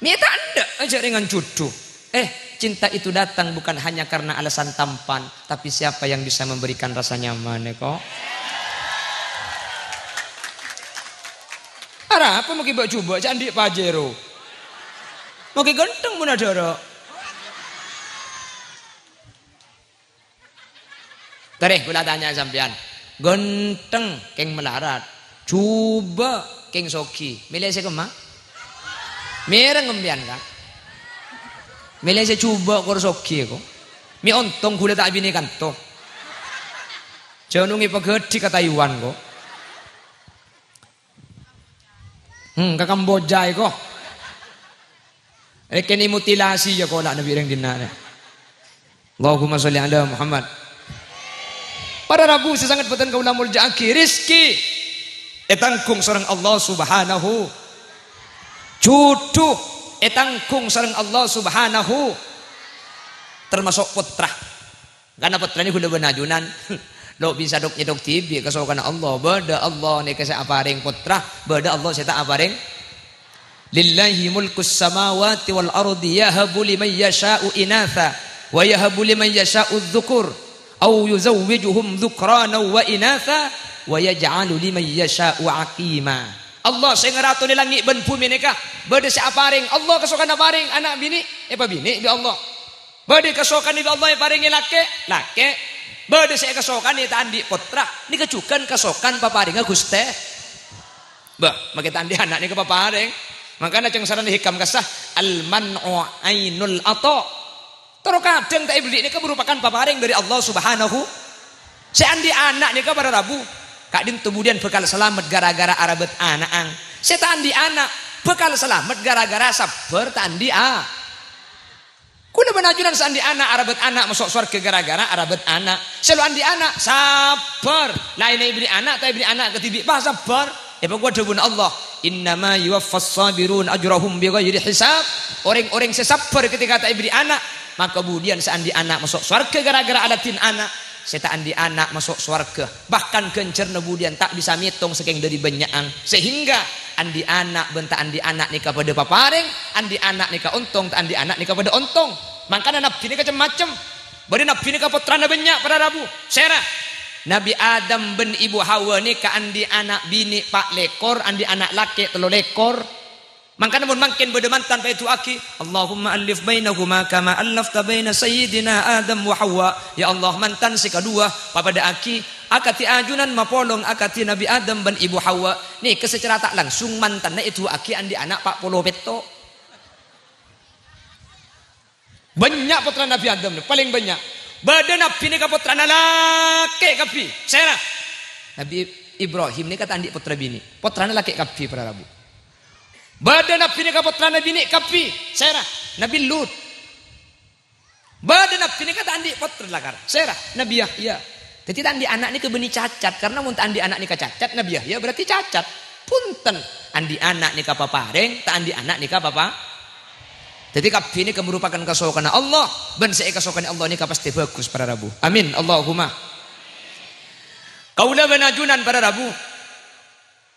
Mè' ta' endâ', ajhâ' rèngan jhudhu. Eh, cinta itu datang bukan hanya karena alasan tampan, tapi siapa yang bisa memberikan rasa nyaman, ya, kok? Arapa moghi bâ'-jhubâ' jhâ' andi' Pajero? Moghi ghântheng mon adhârâ. Tarè, kaulâ tanya sampèyan. Ghântheng kèng malarat, jhubâ' kèng soghi. Mèlè sè kemma? Mèreng sampèyan, Ka'. Mèlè sè jhubâ' kor soghi, ko'. Mè' ontong ghulâ ta' abinè kanto. Jhâ' nongè paghâdhi ka Taiwan, ko'. Hmm, ka Kamboja, ko'. Rèkènè mutilasi, ya, ko' la' nabi rèng dinna', ya. Allahumma sholli ala Muhammad. Para rabu sè sanget bhâdhân kaulâ molja'aghi, rizki ètanggung sareng Allah Subhanahu. Jhudhu ètanggung sareng Allah Subhanahu. Termasuk pottra. Karna pottra nèka ghulâ bân ajunan lo' bisa dhok-nyèdhok dhibi' kasokanna Allah. Bâdâ Allah nèka sè aparèng pottra, bâdâ Allah sè ta' aparèng. "Lillahi mulkus samawati wal ardi yahabu liman yasha'u inatha wa yahabu liman yasha'u dzukur, au yuzawwijuhum dzukrana wa inatha wa yaj'alu liman yasha'u aqima." Allah sè ngaratonè langngè' bân bhumè nèka, bâdâ sè aparèng. Allah kasokanna parèng ana' binè', èpabinè' bi' Allah. Bâdâ kasokanna bi' Allah èparèngè lakè', lakè'. Bâdâ sè èkasokanè ta' andi' pottra, nèka jhughân kasokan paparèngnga Ghustè. Bâh, makè ta' andi' ana' nèka paparèng. Mangkana cèng sarana hikam kassa, "Al-man'u ainul ata." Toro kadhâng ta' èberri' nèka merupakan paparèng dâri Allah Subhanahu. Sè andi' ana' nèka para rabu, ka'dinto budiyân bhâkal salamet ghârâ-ghârâ arabât ana'an. Sè ta' andi' ana' bhâkal salamet ghârâ-ghârâ sabbhâr ta' andi' a-, Ghulâ bân ajunan sè andi' ana' arabât ana' maso' sowarghâ ghârâ-ghârâ arabât ana'. Sè lo' andi' ana', sabbhâr. Laènna èbèrri' ana' ta' èbèrri' ana' kadhibi', pas sabbhâr. Èpakowat dhâbuna Allah, "Innama yuwaffas sabiruna ajrahum bighairi hisab." Orèng-orèng sè sabbhâr ketika ta' èbèrri' ana', maka budiyân sè andi' ana' maso' sowarghâ ghârâ-ghârâ aladhin ana', sè ta' andi' ana' maso' sowarghâ. Bahkan ghânjhârânna budiyân ta' bisa mètong sakèng dâri bânnya'an. Sehingga andi' ana' bân ta' andi' ana' nèka padâ paparèng, andi' ana' nèka ontong, ta' andi' ana' nèka padâ ontong. Mangkana nabbhi nèka cem-macem. Bâdâ nabbhi nèka pottrana bânnya', para rabu. Sèra? Nabbhi Adam bân Ibu Hawa nèka andi' ana' binè' pa' lèkor, andi' ana' lakè' tello lèkor. Mangkana mon mangkèn bâdâ mantan paèdu'aghi, "Allahumma allif bainahuma kama allafta baina sayyidina Adam wa Hawa." Ya Allah, mantan sè kaduwâ papadâ'âghi akadhi ajunan mapolong akadhi Nabbhi Adam bân Ibu Hawa. Nèka secara ta' langsung mantanna èdu'âghi andi' ana' pa' polo pètto'. Bânnya' pottrana Nabbhi Adam, palèng bânnya'. Bâdâ nabbhi nèka pottrana lakè' kabbhi. Sèra? Nabbhi Ibrahim nèka ta' andi' pottra binè'. Pottrana lakè' kabbhi, para rabu. Bâdâ nabbhi nèka pottrana binè' kabbhi. Sèra? Nabbhi Lut. Bâdâ nabbhi nèka ta' andi' pottra lakar. Sèra? Nabbhi Yahya. Dhâddhi ta' andi' ana' nèka bânnè cacat. Karna mon ta' andi' ana' nèka cacat, Nabbhi Yahya berarti cacat. Bhunten, andi' ana' nèka paparèng, ta' andi' ana' nèka papa-, Dhâddhi kabbhi nèka merupakan kasokanna Allah, bân sè èkasokanè Allah nèka pastè bhâghus, para rabu. Amin, Allahumma. Kaulâ bân ajunan, para rabu,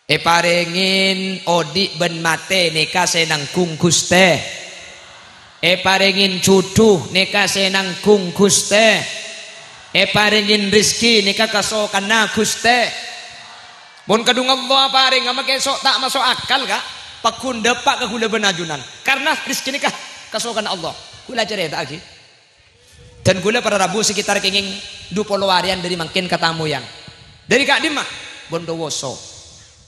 èparèngè odi' bân matè nèka sè nanggung Ghustè. Èparèngè jhudhu nèka sè nanggung Ghustè. Èparèngè rejhekkè nèka kasokanna Ghustè. Mon kadhung Allah aparènga makè so-, ta' maso' akal, Ka', pagghun dâpa' ka ghulâ bân ajunan. Karna rejhekkè nèka kasokanna Allah. Ghulâ carèta'aghi. Dân ghulâ para rabu sekitar kèngèng du polo arèyan dâri mangkèn katamoyan. Dâri ka'dimma? Bondowoso.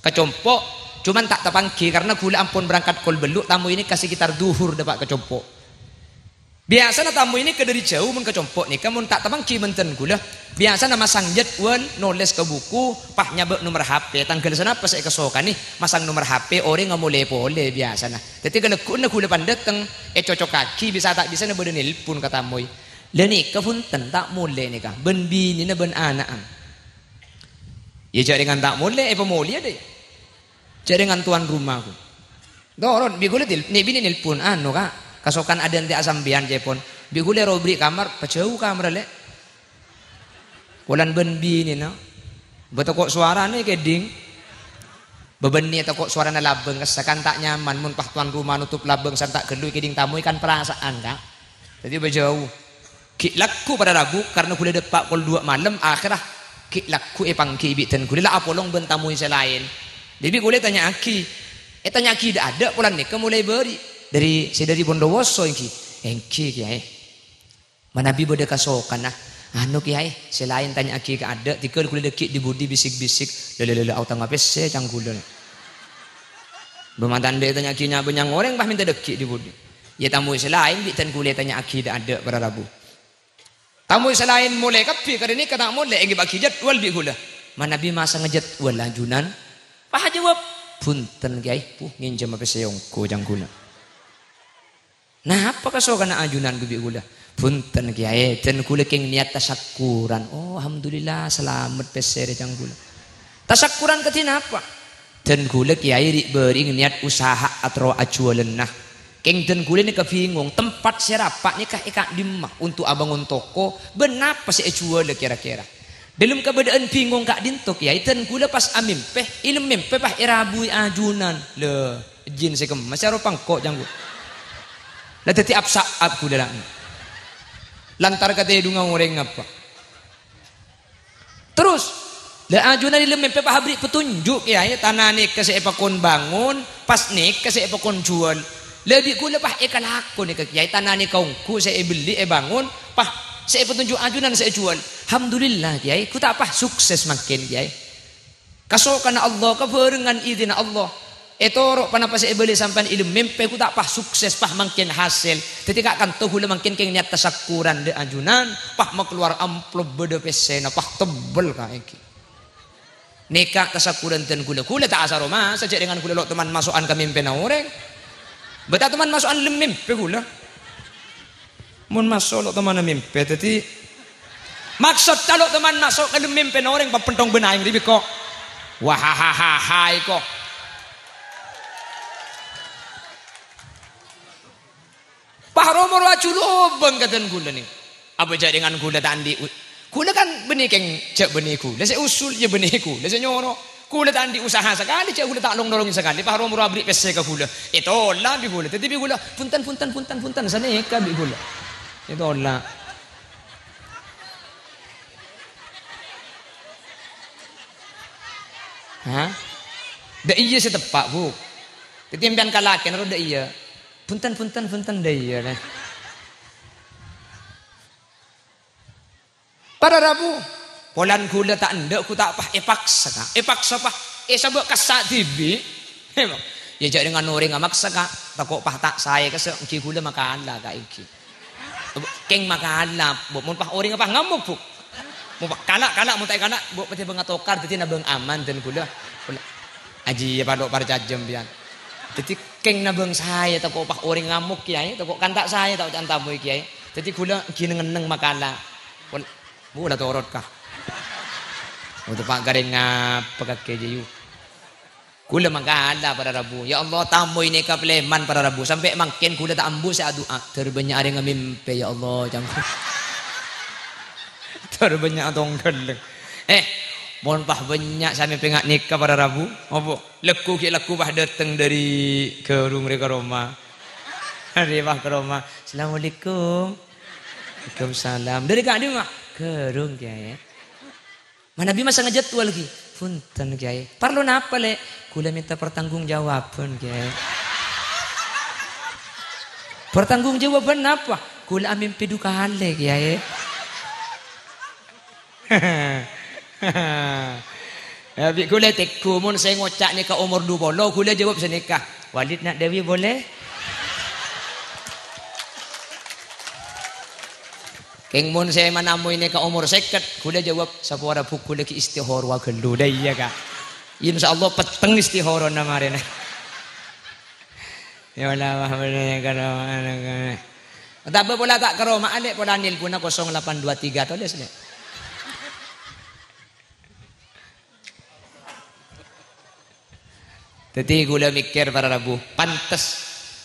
Ka Compo', coma ta' tapangghi karna ghulâ ampon berangkat kol bâllu' tamoy nèka sekitar dhuhur dâpa' ka Compo'. Biyasana tamoy nèka dâri jhâu mon ka Compo' nèka mon ta' tapangghi bân dân ghulâ, biyasana masang jadwal, nolès ka buku, pas nyabâ' nomer H P, tangghâl sanapa sè èkasokanè, masang nomer H P, orèngnga molè polè biyasana. Dhâddhi kalagghu'ânna ghulâ pan dâteng, ècocokaghi bisa ta' bisana bâdâ nelpon ka tamoy. La nèka bhunten ta' molè nèka, bân binèna bân ana'na. Iyâ jhâ' rèngan ta' molè, èpamolèya dâ' iyâ. Jhâ' rèngan towan roma, ghu. Toron, bi' ghulâ til-, nè' binè nelpon, "Anu, Ka', kasokan adhânte'a sampèyan, ca'èpon. Bi' ghulâ robri kamar, pajhâu kamarra, Lè'." Polana bân binèna. Bâ tako' sowarana kèdhing. Bâbânnè tako' sowarana labâng, kassa kan ta' nyaman, mon pas towan roma notop labâng san ta' ghâllu kèdhing tamoy kan parasa'an, Ka'. Dhâddhi pajhâu. Ghi' lagghu para rabu, karna ghulâ dâpa' kol duwâ' malem, akhèrra ghi' lagghu èpangghi bi' dân ghulâ la apolong bân tamoy sè laèn. Dhâddhi ghulâ ètanya'aghi. Ètanya'aghi dâ'-adâ' polana nèka molaè bâri'. Dhâri, sè dhâri Bondowoso èngghi. Èngghi, Kèyaè. Manabi bâdâ kasokanna. Anu, Kèyaè, sè laèn tanya'aghi ka adâ', tèghâl ghulâ dhâggi' dhi-budhi bisik-bisik. Lè, lè, lè, lè, aotangnga pèssè cang ghulâ. Bâ mantandhâ ètanya'aghi nya-, bânnya' orèng, pas mènta dhâggi' dhi-budhi. Iyâ, tamoy sè laèn bi' dân ghulâ ètanya'aghi dâ'-adâ' para rabu. Tamoy sè laèn molè kabbhi, karè nèka ta' molè, èngghi bâgi jadwal bi' ghulâ. Manabi masangnga jadwal ajunan, pas ajâwâb, "Bhunten, Kèyaè, puh, ngènjhâmma pèssè ongghu cang ghulâ." "Napa kasokanna ajunan bi' ghulâ?" "Bhunten, Kèyaè, dân ghulâ kèng niyat tasakkuran." "Oh, alhamdulillah, salamet pèssè rè cang ghulâ." "Tasakkuran kadhi napa?" "Dân ghulâ, Kèyaè, ri'-bâri'na niyat usaha atoro' ajhuwâlânna. Kèng dân ghulâ nèka bingong, tempat sè rapa' nèka è ka'dimma onto' abângon toko, bân napa sè èjhuwâlâ kèra-kèra. Dâlem kabâdâ'ân bingong ka'dinto, Kèyaè, dân ghulâ pas amèmpè, è lem mèmpè pas èrabuwi ajunan." Lè, jin sè kemma, sè aropa engko' cang ghulâ. La dhâddhi ap-sa'ap ghulâ la. Lantar katèdhungnga orèng apa? Terros, la ajunan è lem mèmpè pas abri' petunjuk, Kèyaè, tana nèka sè èpakon bângon, pas nèka sè èpakon jhuwâl. La bi' ghulâ pas èkalako nèka, Kèyaè, tana nèka ongghu sè èbelli èbângon, pas sè èpetunjuk ajunan sè èjhuwâl. Alhamdulillah, Kèyaè, ghu ta' pas sukses mangkèn, Kèyaè. Kasokanna Allah, kabhârengngan idinna Allah. Ètoro' ponapa sè èbâli sampèyan è lem mèmpè, ghu ta' pas sukses, pas mangkèn hasèl. Dhâddhi ka-, kanto ghulâ mangkèn kèng niyat tasakkuran dâ' ajunan, pas makalowar amplop bâdâ pèssèna, pas tebbel ka èngghi. Nèka tasakkuran dân ghulâ. Ghulâ ta' asaroma, sajhâ dhângan ghulâ lo' toman maso'an ka mèmpèna orèng. Bâ ta' toman maso'an lem mèmpè ghulâ. Mon maso' lo' tomana mèmpè, dhâddhi maksod ta' lo' toman maso' ka lem mèmpèna orèng papenthong bân aèng ri biko. Wahahahaha iko. Pas ro-moro ajhu lobâng ka dân ghulâ nè. Apa jhâ' dhângan ghulâ ta' andi' u-, ghulâ kan bânnè kèng jhâ' bânnè ghulâ sè usul, jhâ' bânnè ghulâ sè nyoro. Ghulâ ta' andi' usaha sakalè, jhâ' ghulâ ta' long-nolongè sakalè, pas ro-moro abri' pèssè ka ghulâ. Ètola' bi' ghulâ. Dhâddhi bi' ghulâ, "Bhunten, bhunten, bhunten, bhunten," sanèka bi' ghulâ. Ètola'. Hah? Dâ' iyâ sè teppa', Bu. Dhâddhi sampèyan ka lakèna ro dâ' iyâ. "Bhunten, bhunten, bhunten," dâ' iyâ, nè. Para rabu, polana ghulâ ta' endâ', ghu ta' pas èpaksa, Ka'. Èpaksa, pas èsabâ' kassa' dhibi'. Emang. Iyâ, jhâ' dhângan orèng amaksa, Ka'. Tako' pas ta' saè kassa', èngghi ghulâ makala, Ka', èngghi. Kèng makala, Bu. Mon pas orèng pas ngamok, Bu. Mon pas kala', kala', mon ta' èkala', Bu, padâ bângatokar, dhâddhi nabâng aman dân ghulâ. Ajiyâ palo' parcajâ sampèyan. Dhâddhi kèng nabâng saè, tako' pas orèng ngamok, Kèyaè. Tako' kan ta' saè, ta' oca'na tamoy, Kèyaè. Dhâddhi ghulâ èngghi neng-enneng makala. Pon-, Bu, la torot, Ka'. Mon teppa' karèng ngapa kakè jâ, yu? Ghulâ makala para rabu. Ya Allah, tamoy nèka palèman para rabu. Sampè' mangkèn ghulâ ta' ambu sè adu'a. Dâr bânnya' arè ngamèmpè, ya Allah, canggu. Dâr bânnya' atongghâl. Eh, mon pas bânnya' sè amèmpè nga' nèka para rabu. Apa? Lagghu ghi' lagghu pas dâteng dâri Garung rè ka roma. Rè pas ka roma. "Assalamualaikum." "Waalaikumsalam." "Dâri ka'dimma?" "Garung, Kèyaè." Manabi masangnga jadwal ghi. "Bhunten, Kèyaè." "Parlo napa, Lè'?" "Ghulâ mènta pertanggungjawaban, Kèyaè." "Pertanggungjawaban napa?" "Ghulâ amèmpè du kalè, Kèyaè." Ya, bi' ghulâ tèghu, mon sè ngoca' nèka omor du polo, ghulâ jâwâb sanèka. "Walid na' Dewi boleh?" Kèng mon sè manamoy nèka omor sèket, ghulâ jâwâb, "Sapora bu' ghulâ ghi' istihorowa ghâllu." Dâ' iyâ, Ka'. Insyaallah petteng istihorona marèna. Ya Allah, wah, bener, ya, karo, anu, karo. Otabâ pola ta' karo, ma' alè' pola nelponna kosong delapan dua tiga, tolès, Lè'. Dhâddhi kaulâ mèkkèr para rabu, pantes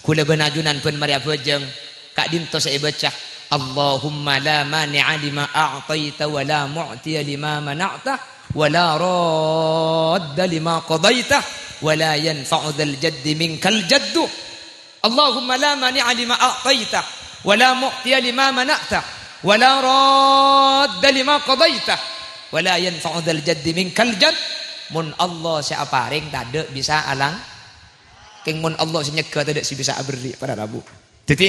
kaulâ bân ajunan bân marè abhâjâng ka'dinto sè èbâca, "Allahumma la mani'a lima a'taita wa la mu'tiya lima mana'ta wa la radda lima qadaita wa la yanfa'u dzal jaddi minkal jaddu." Allahumma la mani'a lima a'taita, wa la mu'tiya lima mana'ta, wa la radda lima qadaita, wa la yanfa'u dzal jaddi minkal jadd. Mon Allah sè aparèng, tadâ' bisa alang-, kèng mon Allah sè nyegghâ, tadâ' sè bisa aberri', para rabu. Dhâddhi,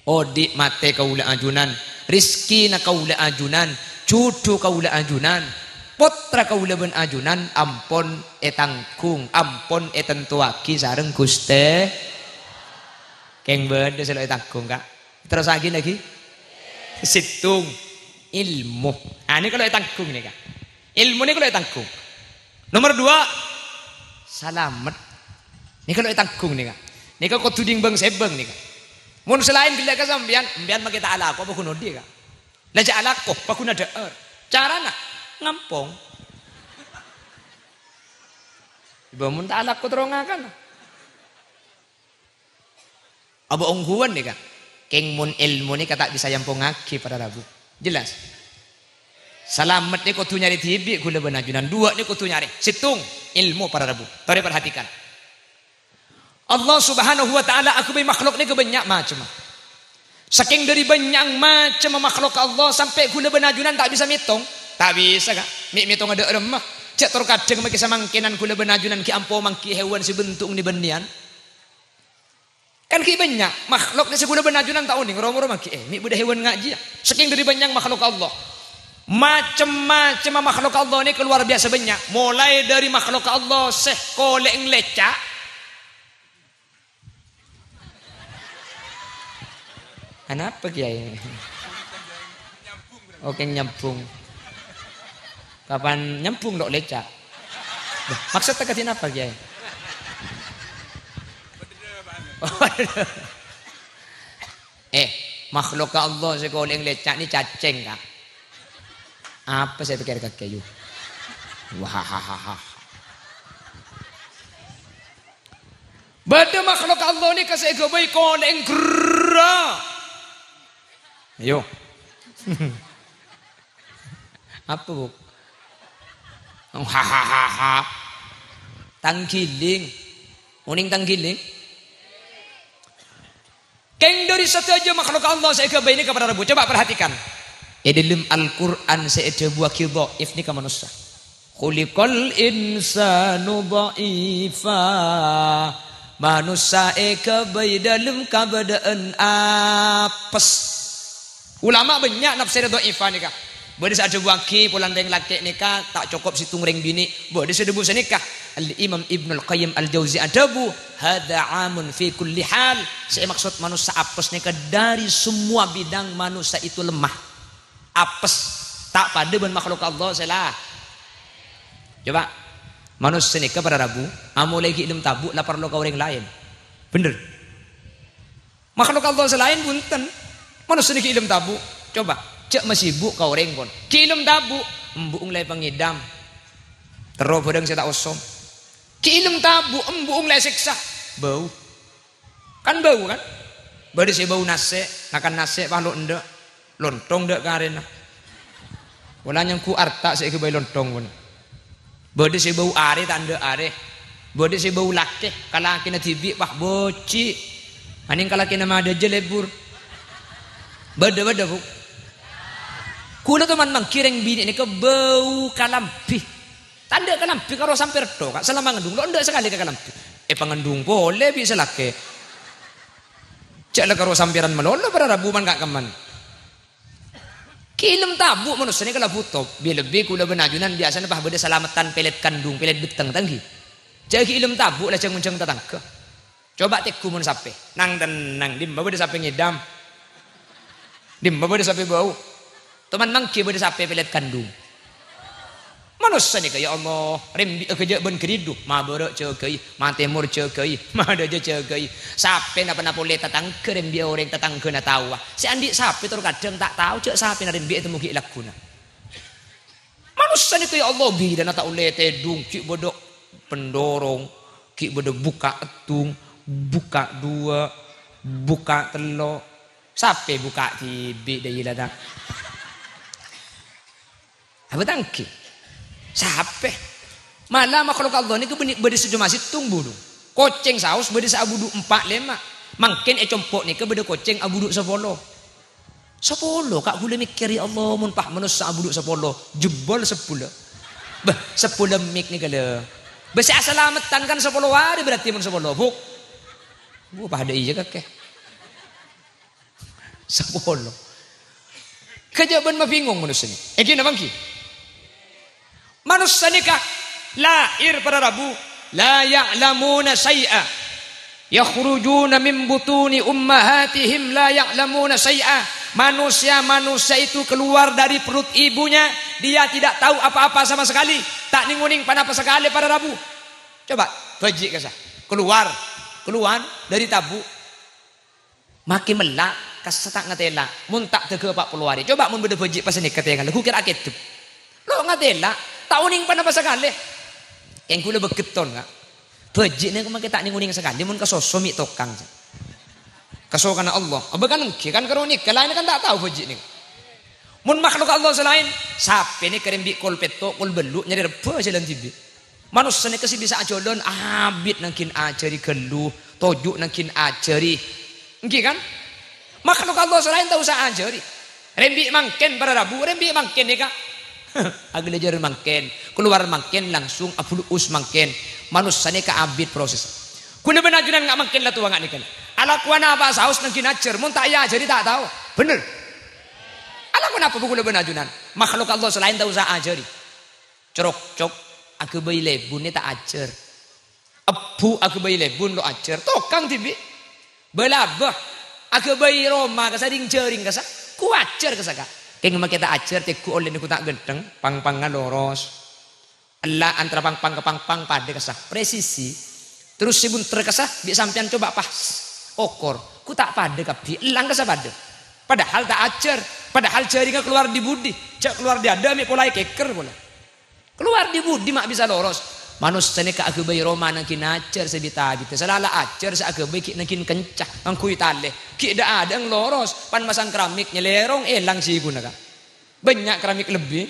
odi' matè kaulâ ajunan, rejhekkèna kaulâ ajunan, jhudhu kaulâ ajunan, pottra kaulâ bân ajunan ampon ètangghung, ampon ètantowaghi sareng Ghustè. Kèng bâdâ sè lo' ètangghung, Ka'. Terrosaghi lagi. Sèttong, èlmo. Ah, nèka lo' ètangghung nèka. Èlmo nèka lo' ètangghung. Nomor dua, salamet. Nèka lo' ètangghung nèka. Nèka kodhu dhimbâng-sèmbâng nèka. Mon sè laèn ghellâ' ka sampèyan, sampèyan makè ta' alako apa ghun odi', Ka'? La jhâ' alako, apa ghun adhâ'âr. Carana, ngampong. Bâ mon ta' alako terro ngakana. Apa ongghuwân nèka? Kèng mon èlmo nèka ta' bisa èampongngaghi para rabu. Jelas? Salamet nèka kodhu nyarè dhibi' kaulâ bân ajunan. Duwâ' nèka kodhu nyarè. Sèttong, èlmo para rabu. Torè perhatikan. Allah Subhanahu wa Ta'ala aghâbây makhluk nèka bânnya' macemma. Sakèng dhâri bânnya'na macemma makhluk Allah sampè' kaulâ bân ajunan ta' bisa mètong. Ta' bisa, Ka'. Mè' mètong adhâ' remma. Jhâ' tor kadhâng makè samangkènan kaulâ bân ajunan ghi' ampo mangghi hèwan sè bentuk nè-bânnèyan. Kan ghi' bânnya' makhluk sè kaulâ bân ajunan ta' onèng, ro-moro mangghi'è, mè' bâdâ hèwan ngajiyâ. Sakèng dhâri bânnya'na makhluk Allah. Macem-macemma makhluk Allah nèka luar biasa bânnya'. Molaè dhâri makhluk Allah sè kolè'na lèca'. Anapa, Kèyaè? Oke, nyambung. Kapan nyambung lo' lèca'? Loh, maksudnya kadhi napa, Kèyaè? Eh, makhluk Allah sè kolè'na lèca' nè cacèng, Ka'. Apa sè èpèkkèr kakè, yu? Wahahaha. Bâdâ makhluk Allah nèka sè èghâbây kolè'na gerra. Ayo. Apa, Bu? Hahaha. Tangghilèng. Onèng tangghilèng? Kèng dhâri sadhâjâ makhluk Allah sè èghâbây nèka para rabu. Coba perhatikan. È dhâlem Al-Qur'an sè èdhâbuwâghi dhaif nèka manossa. "Khuliqal insanu dha'ifa." Manossa èghâbây dhâlem kabâdâ'ân apes. Ulama bânnya' nafsèrè dha'ifa nèka. Bâdâ sè adhâbuwâghi polana rèng lakè' nèka ta' cokop sèttong rèng binè'. Bâdâ sè dhâbu sanèka. Al-Imam Ibnul Qayyim Al-Jauzi adhâbu, "Hadza 'amun fi kulli hal." Sè èmaksod manossa apes nèka dhâri semua bidang manossa itu lemah. Apes. Ta' padâ bân makhluk Allah sè la-, Coba, manossa nèka para rabu, amolaè ghi' èlem tabu' la parlo ka orèng laèn. Bhender. Makhluk Allah sè laèn bhunten. Manossa nèka ghi' èlem tabu'. Coba, jhâ' masibuk ka orèng, pon. Ghi' èlem tabu', embu'na la èpangèdhâm. Terro bhârâng sè ta' osom. Ghi' èlem tabu', embu'na la èsèksa. Bâu. Kan bâu, kan? Bâdâ sè bâu nasè', ngakan nasè' pas lo' endâ'. Lontong dâ' karèna. Pola nyangghu arta' sè èghâbây lontong, pon. Bâdâ sè bâu arè ta' endâ' arè. Bâdâ sè bâu lakè, ka lakèna dhibi', wah, bocci'. Anèng ka lakèna madâjâ lebur. Bâdâ, bâdâ, Bu. Kaulâ toman mangghi rèng binè' nèka bâu kalambhi. Ta' endâ' kalambhi karo sampèr tho, Ka', salama ngandung. Lo' endâ' sakalè ka kalambhi. Èpangandung polè bi' sè lakè. Jhâ' la karo sampèran malolo para rabu man ka' kemman. Ghi' èlem tabu' manossa nèka la bhuto. Bi-, lebbi kaulâ bân ajunan biyasana pas bâdâ salameddhân pèlèt kandung, pèlèt betteng, ta' ènggi. Jhâ' ghi' èlem tabu' la jhâng-onjhâng tatangghâ. Coba tèngghu mon sapè. Nang-tennang, dimma bâdâ sapè ngèdhâm? Dimma bâdâ sapè bâu? Toman mangghi bâdâ sapè pèlèt kandung. Manossa nèka, ya Allah, rembi'â ghâjâ' bân ghâridhu, mabârâ' jâgâi, matemor jâgâi, madâjâ jâgâi. Sapè napa-napa polè tatangghâ rembi'â orèng tatangghâna taowa. Sè andi' sapè tor kadhâng ta' tao jhâ' sapèna rembi'â ètemmo ghi' lagghuna. Manossa nèka, ya Allah, bilâna ta' ollè tèdung, ghi' bâdâ pendorong, Ghi' bâdâ bukka' èttung, bukka' duwâ', bukka' tello'. Sapè bukka' dhibi' dâ' iyâ la ta'? Apa ta' ènggi? Sapè? Mala makhluk Allah nèka bânnè bâdâ sè coma sèttong budhung. Kocèng saos bâdâ sè abudhu empa' lèma'. Mangkèn è compo' nèka bâdâ kocèng abudhu sapolo. Sapolo, ka' ghulâ mèkkèr, "Ya Allah, mon pas manossa abudhu sapolo, jebbhâl sebbhulâ." Bâh, sebbhulâ mik nèka lho. Bâh, sè asalameddhân kan sapolo arè berarti mon sapolo, Bu'. Bu', padâ iyâ kakè. Sapolo. Kajhâbhân mabingung manossa nèka. Ènggi napa ènggi? Manossa nèka lahir para rabu, la ya'lamuna syai'a. Yakhrujuna min butuni ummahatihim la ya'lamuna syai'a. Manusia-manusia itu keluar dari perut ibunya, dia tidak tahu apa-apa sama sekali. Ta' nèng-onèng ponapa sakalè para rabu. Coba, bhâji' kassa. Keluar, keluar dari tabu'. Makè mella', kassa ta' ngatèla', mon ta' dâgâ pa' polo arè. Coba mon bâdâ bhâji' pas nèka tèngalla, ghu kèra akeddhep. Lo' ngatèla', ta' onèng ponapa sakalè. Ènggi ghulâ bâghetton, ka'. Bhâji' nèko makè ta' nèng-onèng sakalè, mon kasoso mè' tokang. Kasokanna Allah. Abâ kan ènggi, kan karo nèka, laènna kan ta' tao bhâji' nèko. Mon makhluk Allah sè laèn, sapè nèka rèng bi' kol pètto', kol bâllu', nyarè rebbhâ jhâlân dhibi'. Manossa nèka sè bisa ajhâlân, abit nangghing ajhâri ghâllu, toju' nangghing ajhâri. Ènggi kan? Makhluk Allah sè laèn ta' osa ajhâri. Rèng bi' mangkèn para rabu, rèng bi' mangkèn nèka. Aghâlâjhâr mangkèn, kalowar mangkèn, langsung abulu'us mangkèn. Manossa nèka abit proses. Ghulâ bân ajunan nga' mangkèn la towa nga' nèka. Alakowan apa saos nangghing ajhâr, mon ta' èajhâri ta' tao. Bhender. Alakowan apa bu ghulâ bân ajunan? Makhluk Allah sè laèn ta' osa ajhâri. Crokcok, aghâbây lèbun nè ta' ajhâr. Ebbhu aghâbây lèbun lo' ajhâr. Tokang dhibi'. Bâlâbâ. Aghâbây roma kassa, rèng-jhârèng kassa. Ghu ajhâr kassa, ka'. Kèng makè ta' ajhâr, tèghu ollè nèko ta' ghântheng, pang-pangnga loros. Ella antara pang-pang ka pang-pang padâ kassa. Presisi. Terros sè bunter kassa, bi' sampèyan coba pas. Okor. Ghu ta' padâ kabbhi. Ellang kassa padâ. Padahal ta' ajhâr. Padahal jhârèngnga kalowar dhi-budhi. Jhâ' kalowar dhi-adâ' mè' pola èkèkèr pola. Kalowar dhi-budhi ma' bisa loros. Manossa nèka aghâbây roma nangghing ajhâr sè bit-abit. Sè la ajhâr sè aghâbây ghi' nangghing kenca, ngangghuy talè. Ghi' dâ'-adâ'eng loros, pan masang keramik nyèlèrong èlang sè ghuna, ka'. Bânnya' keramik lebbi.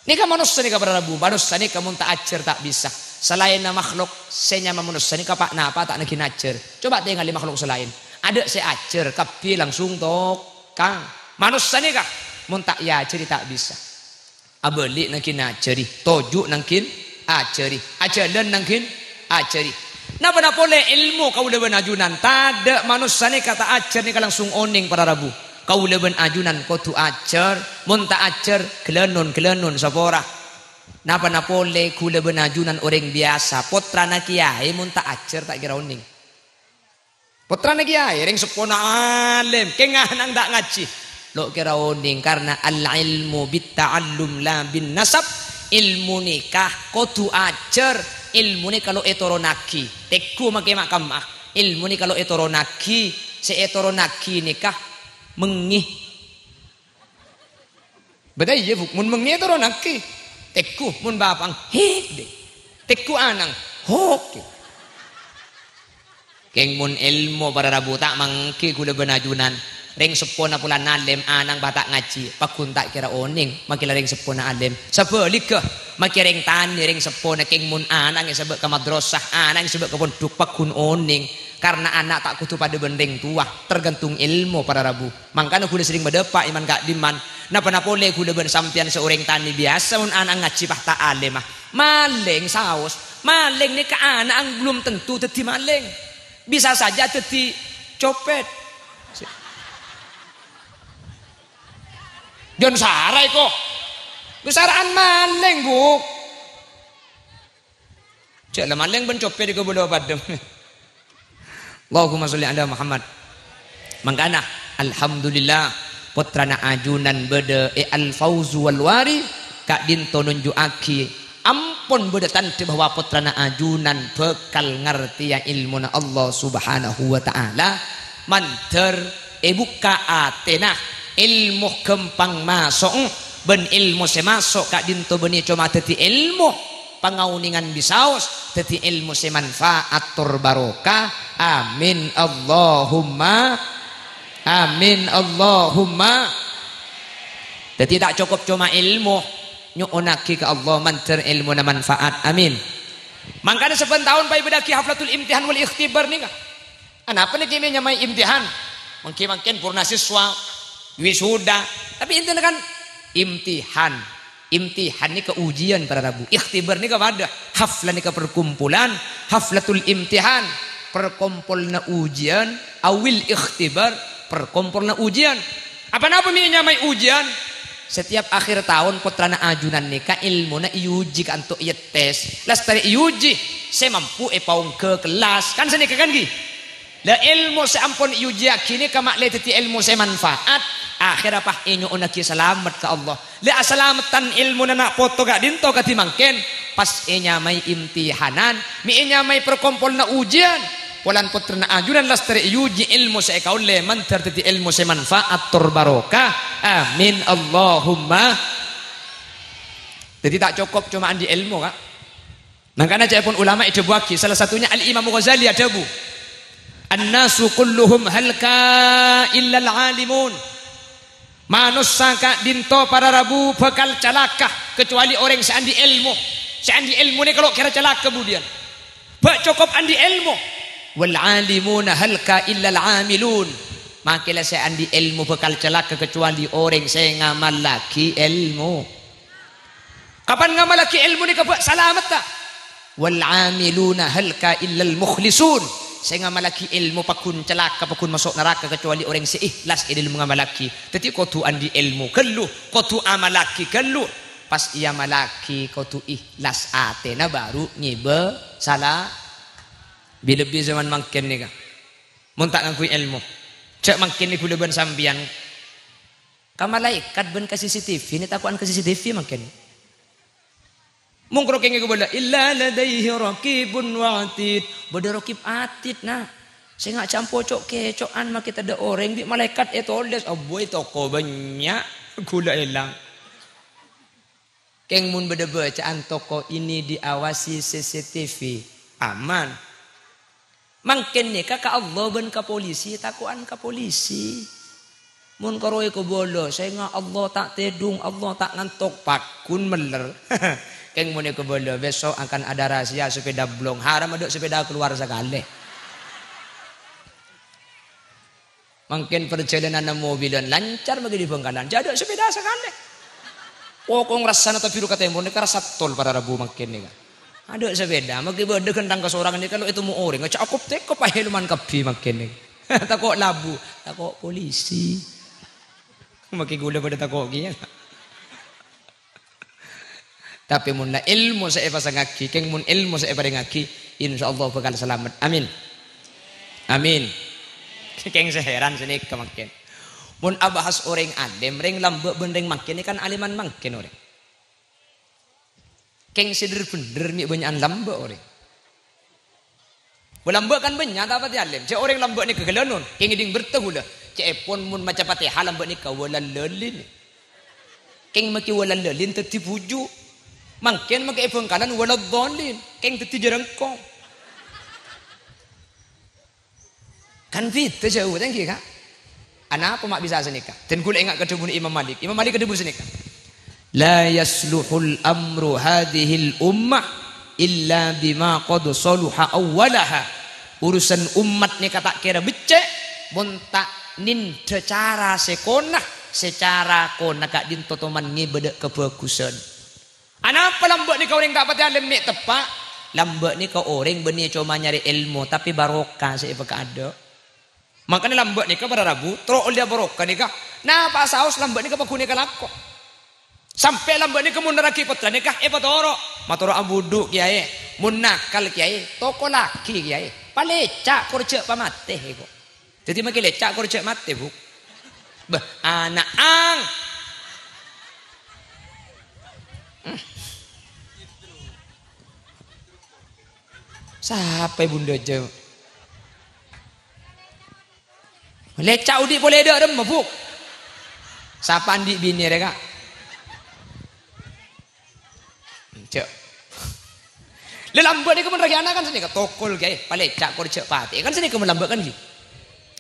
Nèka manossa nèka para rabu, manossa nèka mon ta' ajhâr ta' bisa. Salaènna makhluk sè nyama manossa nèka pa-napa ta' nangghing ajhâr. Coba tèngalè makhluk salaèn. Adâ' sè ajhâr, kabbhi langsung tokang. Manossa nèka mon ta' èajhâri ta' bisa. Abâli' nangghing ajhâri, toju' nangghing ajhâri, ajhâlân nangghing ajhâri. Napa-napa polè èlmo kaulâ bân ajunan, tadâ' manossa nèka ta' ajhâr nèka langsung onèng para rabu. Kaulâ bân ajunan kodhu ajhâr, mon ta' ajhâr, ghâlânon-ghâlânon sapora. Napa-napa polè ghulâ bân ajunan orèng biyasa, pottrana kèyaè mon ta' ajhâr ta' kèra onèng. Pottrana kèyaè, rèng seppona alèm, kèng ana'na ta' ngajhi. Lo' kèra onèng, karna al-ilmu bit-ta'allum la bin-nasab. Èlmo nèka kodhu ajhâr, èlmo nèka lo' ètoronnaghi. Tèghu makè ma-, kamma. Èlmo nèka lo' ètoronnaghi, sè ètoronnaghi nèka mengngè. Bâdâ iyâ, Bu', mon mengngè ètoronnaghi. Tèghu, mon bapa'na, hik, dè. Tèghu ana'na, hok, dè. Kèng mon èlmo para rabu ta' mangkè ghulâ bân ajunan. Rèng seppona polana alèm, ana'na bâ' ta' ngajhi, pagghun ta' kèra onèng, makè la rèng seppona alèm. Sabhâligghâ, makè rèng tanè, rèng seppona kèng mon ana'na èsabâ' ka madrasah, ana'na èsabâ' ka pondhuk, pagghun onèng. Karna ana' ta' kodhu padâ bân rèng towa, tergantung èlmo para rabu. Mangkana ghulâ serrèng madâpa' è man-ka'dimman. Napa-napa polè ghulâ bân sampèyan sè orèng tanè biyasa mon ana'na ngajhi pas ta' alèm, ah. Malèng saos. Malèng nèka ana'na belum tentu dhâddhi malèng. Bisa saja dhâddhi copet. Jhân sara èko. Besara'an malèng, Bu'. Jhâ' la malèng bân copet èko bâlâ padâ. Allahumma sholli ala Muhammad. Mangkana, alhamdulillah, pottrana ajunan bâdâ è Al-Fauzu wal Wari, ka'dinto nunju'aghi ampon bâdâ tandhâ bahwa pottrana ajunan bhâkal ngartèya èlmona Allah Subhanahu wa Ta'ala, mandhâr èbukka' atèna, èlmo ghâmpang maso'è, bân èlmo sè maso' ka'dinto bânnè coma dhâddhi èlmo pangaonèngan bisaos, Dhâddhi èlmo sè manfaat tor barokah. Amin, Allahumma amin, Allahumma. Dhâddhi ta' cokop coma èlmo, nyo'onnaghi ka Allah mandhâr èlmona manfaat. Amin. Mangkana sabbhân taon paèbâdâ'aghi haflatul imtihan wal ikhtibar nèka. Anapa nèka mè' nyamaè imtihan? Mangkèn-mangkèn purna siswa, wisuda. Tapi intina kan imtihan. Imtihan nèka ujian para rabu. Ikhtibar nèka padâ. Haflah nèka perkumpulan. Haflatul imtihan. Perkompolanna ujian. Awil ikhtibar. Perkompolanna ujian. Apa napa mè' nyamaè ujian? Setiap akhir taon pottrana ajunan nèka èlmona èuji kanto èyetès. Lastarè èuji sè mampu èpaongghâ kellas. Kan sanèka kan ghi? La èlmo sè ampon èujiyaghi nèka ma'lè dhâddhi èlmo sè manfaat, akhèrra pas ènyo'onnaghi salamet ka Allah. La asalameddhân èlmona na' poto ka'dinto kadhi mangkèn, pas ènyamaè imtihanan, mè' ènyamaè perkompolanna ujian. Polana pottrana ajunan lastarè èuji èlmo sè èkaollè mandhâr dhâddhi èlmo sè manfaat tor barokah. Amin, Allahumma. Dhâddhi ta' cokop coma andi' èlmo, Ka'. Mangkana ca'èpon ulama èdhâbuwaghi, salah satunya Al-Imam Ghazali adhâbu, "An-nasu kulluhum halka illal alimun." Manossa ka'dinto para rabu bhâkal calaka, kecuali orèng sè andi' èlmo. Sè andi' èlmo nèka lo' kèra calaka budiyân. Bâ' cokop andi' èlmo. "Wal alimuna halka illal amilun." Makè la sè andi' èlmo bhâkal calaka kecuali orèng sè ngamallaghi èlmo. Kapan ngamallaghi èlmo nèka bâ' salametta? "Wal amiluna halka illal mukhlisun." Sè ngamallaghi èlmo paggun calaka, paggun maso' naraka kecuali orèng sè ikhlas è dâlem ngamallaghi. Dhâddhi kodhu andi' èlmo ghâllu, kodhu amallaghi ghâllu. Pas èamallaghi kodhu ikhlas atèna bhuru ngibâ sala. Bi-, lebbi zaman mangkèn nèka. Mon ta' ngangghuy èlmo. Jhâ' mangkèn nèka ghulâ bân sampèyan. Ka malaèkat bân ka C C T V, nè tako'an ka C C T V mangkèn. Mongkoro kèngèng kabâlâ, "Illa ladaihi raqibun wa atid." Bâdâ raqib atid, na. Sènga' jhâ' ampo co'-kèco'an makè tadâ' orèng, bi' malaèkat ètolès, "Abbhuy, toko bânnya', ghulâ èlang." Kèng mon bâdâ bâcaan toko ini diawasi C C T V, aman. Mangkèn nèka ka Allah bân ka polisi, tako'an ka polisi. Mon karo èkabâlâ, sènga' Allah ta' tèdung, Allah ta' ngantok, paggun mellèr. Kèng mon èkabâlâ, besok akan ada razia sepeda blong, haram adâ' sepeda keluar sakalè. Mangkèn parjhâlânanna mobilan lancar maghi è Bhângkalan, jhâ' adâ' sepeda sakalè. Pokok rassana Tabiru ka tèmor nèka rassa tol para rabu mangkèn nèka. Adâ' sepeda, maghi bâdâ ghântang kasorang nèka lo' ètemmo orèng, jhâ' akop-tèkop aheloman kabbhi mangkèn nèka. Tako' labu, tako' polisi. Maghi ghulâ padâ tako' kèya. Tapè mon la èlmo sè èpasangngaghi, kèng mon èlmo sè èparèngngaghi, insyaallah bhâkal salamet. Amin. Amin. Kèng sè heran sanèka mangkèn. Mon abahas orèng alim, rèng lambâ' bân rèng mangkèn, kan aliman mangkèn orèng. Kèng sè dhâr-bhendhâr mè' bânnya'an lambâ' orèng. Bâ lambâ' kan bânnya' ta' patè alim. Jhâ' orèng lambâ' nèka ghâlânon. Kèng ngèdhing bhertâ ghulâ. Ca'èpon mon maca Fatihah lambâ' nèka walallalin. Kèng makè walallalin dhâddhi bhuju'. Mangkèn makè è Bhângkalan waladdallin. Kèng dhâddhi jhârângkong. Kan bhidhâ jhâu, ta' ènggi, Ka'? Anapa ma' bisa sanèka? Dan ghulâ enga' ka dhâbuna Imam Malik. Imam Malik adhâbu sanèka, "La yasluhul amru hadhil ummah illa bima qad saluha awwalaha." Urusan ommat nèka ta' kèra beccè' mon ta' nèndhâ cara sè kona, sè cara kona ka'dinto toman ngèbâ dâ' kabhâghusân. Anapa lambâ' nèka orèng ta' patè alim mè' teppa'? Lambâ' nèka orèng bânnè coma nyarè èlmo, tapè barokah sè èpakaadâ'. Mangkana lambâ' nèka para rabu, terro ollèya barokah nèka. Napa'a saos lambâ' nèka paghun èkalako. Sampè' lambâ' nèka mon nerraghi pottra nèka èpatoro'. Matoro' abudhu', Kèyaè. Mon nakal, Kèyaè, tokollaghi, Kèyaè. Palèca' kor jhâ' pamatè, èko. Dhâddhi makè lèca' kor jhâ' matè, Bu. Bâh, ana'ang. Sapa è bundhâ jhâ'? Lèca' odi' polè dâ' remma, Bu. Sapa andi' binè rè, Ka'? Jhâ'. Lha, lambâ' nèka mon rèng ana' kan sanèka, tokol, Kèyaè, palèca' kor jhâ' patè. Kan sanèka mon lambâ' kan, ghi?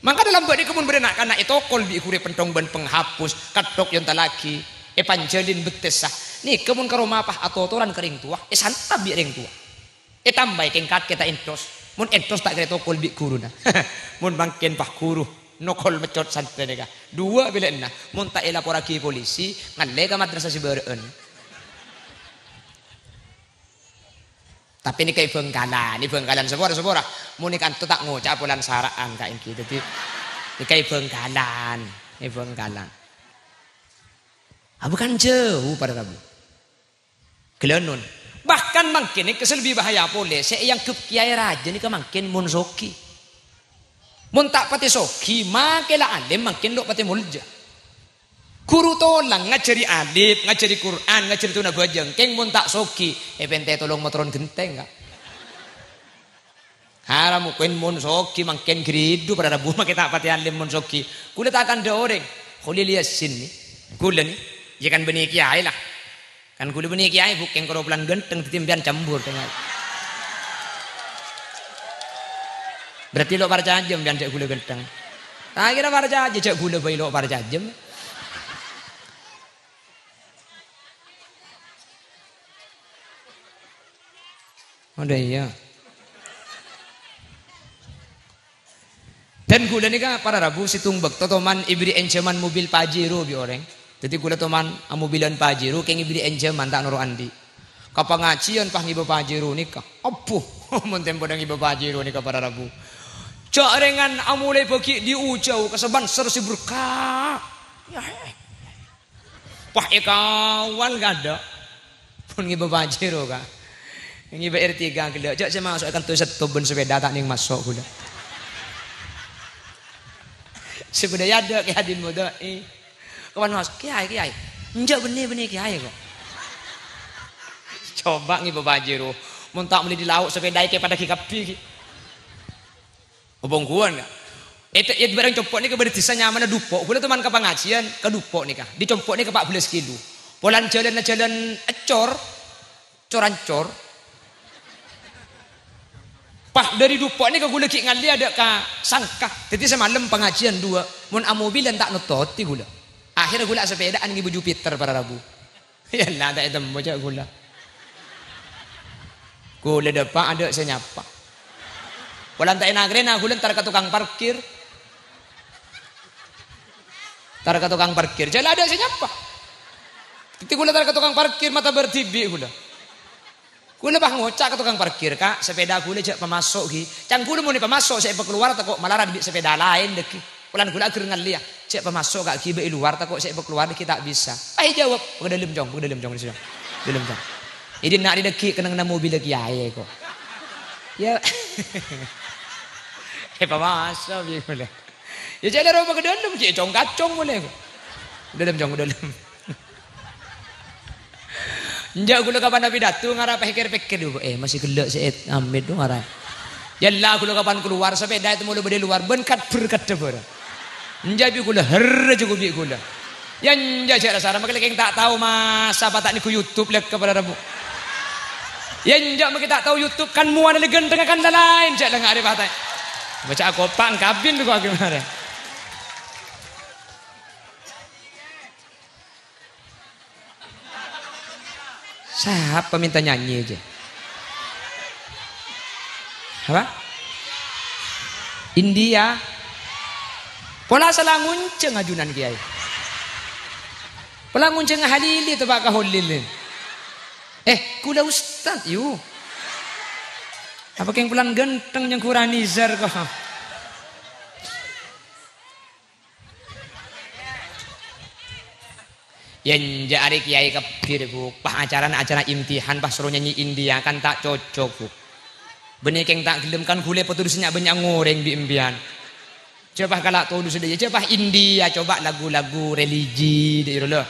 Mangkana lambâ' nèka mon bâdâ na'-kana' ètokol bi' ghuru pentong bân penghapus, ketthok èontalaghi, èpanjhâlin bettessa. Nèka mon ka roma pas atotoran ka rèng towa, èsantap bi' rèng towa. Ètambâi kèng kakè ta' entos. Mon entos ta' kèra ètokol bi' ghuruna. Mon mangkèn pas ghuru, nokol meccot santrè nèka. Duwâ' pèlèyanna. Mon ta' èlaporraghi polisi, ngallè ka madrasah sè bârâ'ân. Tapè nèka è Bhângkalan, è Bhângkalan, sapora, sapora. Mon è kanto ta' ngoca' polana sara'an ka èngghi. Dhâddhi, nèka è Bhângkalan, è Bhângkalan. Abu kan jhâu, para rabu. Ghâlânon. Bahkan mangkèn nèka sè lebbi bahaya polè, sè èangghep kèyaè rajâ nèka mangkèn mon soghi. Mon ta' patè soghi, makè la alim mangkèn lo' patè molja. Ghuru tolang ngajhâri alif, ngajhâri Qur'an, ngajhâri tona bhâjâng, kèng mon ta' soghi, èpèntè tolong motoron ghentèng, Ka'. Haram, kèng mon soghi mangkèn ghâridhu para rabu, makè ta' patè alim mon soghi. Ghulâ ta' kandhâ orèng. Kholil Yasin nè. Ghulâ nè. Iyâ kan bânnè kèyaè la. Kan ghulâ bânnè kèyaè, Bu, kèng karo polana ghântheng, dhâddhi sampèyan cembur, dengar. Berarti lo' parcajâ sampèyan jhâ' ghulâ ghântheng. Ta' kèra parcajâ, jhâ' ghulâ bhâi lo' parcajâ. Odâ iyâ. Dân ghulâ nèka para rabu sèttong bâkto toman èbherri' ènjhâman mobil Pajero bi' orèng. Dhâddhi ghulâ toman amobilan Pajero kèng èbherri' ènjhâman ta' noro' andi'. Ka pangajiyân pas ngibâ Pajero nèka. Abbhu, mon tempona ngibâ Pajero nèka para rabu. Jhâ' rèngan amolaè bâgi' diujâu ka sabanser sè berkah. Yah. Pas èkawal kadâ'. Pon ngibâ Pajero, Ka'. Ngibâ R tiga ghellâ'. Jhâ' sè maso' è kanto sèttong bân sepèda ta' nèng maso' ghulâ. Sepèda è adâ' Kè Hadin Modai. Kapan maso', "Kèyaè, Kèyaè." "Enjâ' bânnè, bânnè Kèyaè, kok." Coba ngibâ Pajero. Mon ta' mellè è lao' sepèda è kè padâ ghi' kabbhi ghi'. Apa ongghuwân, Ka'? È, è bârâng compo' nèka bâdâ dhisa nyamana Dupo'. Ghulâ toman ka pangajiyân ka Dupo' nèka. Dâri compo' nèka pa' bellâs kilo. Polana jhâlânna jhâlân ècor, cor-ancor. Pas dâri Dupo' nèka ghulâ ghi' ngallè adâ' ka Sangka. Dhâddhi samalem pangajiyân duwâ'. Mon amobilan ta' nottotè ghulâ. Akhèrra ghulâ asepèdaan ngibâ Jupiter para rabu. Yâ la, ta' ètemmo, jhâ' ghulâ. Ghulâ dâpa' adâ' sè nyapa. Polana ta' ènagrèna, ghulâ entar ka tokang parkir. Entar ka tokang parkir, jhâ' la adâ' sè nyapa. Dhâddhi ghulâ entar ka tokang parkir, mata bâr dhibi' ghulâ. Ghulâ pas ngoca' ka tokang parkir, "Ka', sepèda ghulâ jhâ' pamaso' ghi. Can ghulâ mon èpamaso' sè èpakalowar tako' malarat bi' sepèda laèn dâggi'." Polana ghulâ aghâr ngallèya, "Jhâ' pamaso' ka' ghi bâi lowar tako' sè èpakalowar dâggi' ta' bisa." Pas èjâwâb, "Pagghâ dâlem, Cong, pagghâ dâlem, Cong, dâlem, Cong." È dinna' rè dâggi' kennengnganna mobil kèyaè, kok. Yâ. Èpamaso' bi' ghulâ. Yâ, jhâ' la rowa ka dâlem, ghi' cong-kacong molè, kok. Dâlem, cong, dâlem. Enjâ' ghulâ kapan apidato ngara pèkkèr-pèkkèr, "Duh, eh, masih ghellâ' sè amit, duh, ngara." Yâ, la ghulâ kapan kalowar, sapèda ètemmo la bâdâ è lowar, bân kat-, berkat dâbâr. Enjâ' bi' ghulâ, herr, jhuko bi' ghulâ. Yâ, enjâ' jhâ' la sara, makè kèng ta' tao, masa apa ta' nèngghu YouTube lè' ka para rabu. Yâ, enjâ' makè ta' tao YouTube, kan mowana la ghântengnga kan la laèn, jhâ' la ngarè patè. Baca akopa' kabin bi' kok gimana? Siapa minta nyanyi aja? Apa? India. Pola sala ngoncèng ajunan kiai. Pola ngoncèng Halili teppa' ka Holil. Eh, ghulâ ustad, yu. Apa kèng polana ghântheng nyangghurani Nizar kok? Yâ, enjâ' arè kiai kabbhi, Bu. Pas acarana acara imtihan, pas soro nyanyi India, kan ta' cocok, Bu. Bânnè kèng ta' ghellem, kan ghulâ èpaterrosè nya'-bânnya' orèng bi' empèyan. Jhâ' pas kala' todus dâ' iyâ, jhâ' pas India, coba lagu-lagu religi dâ' iyâ, lho.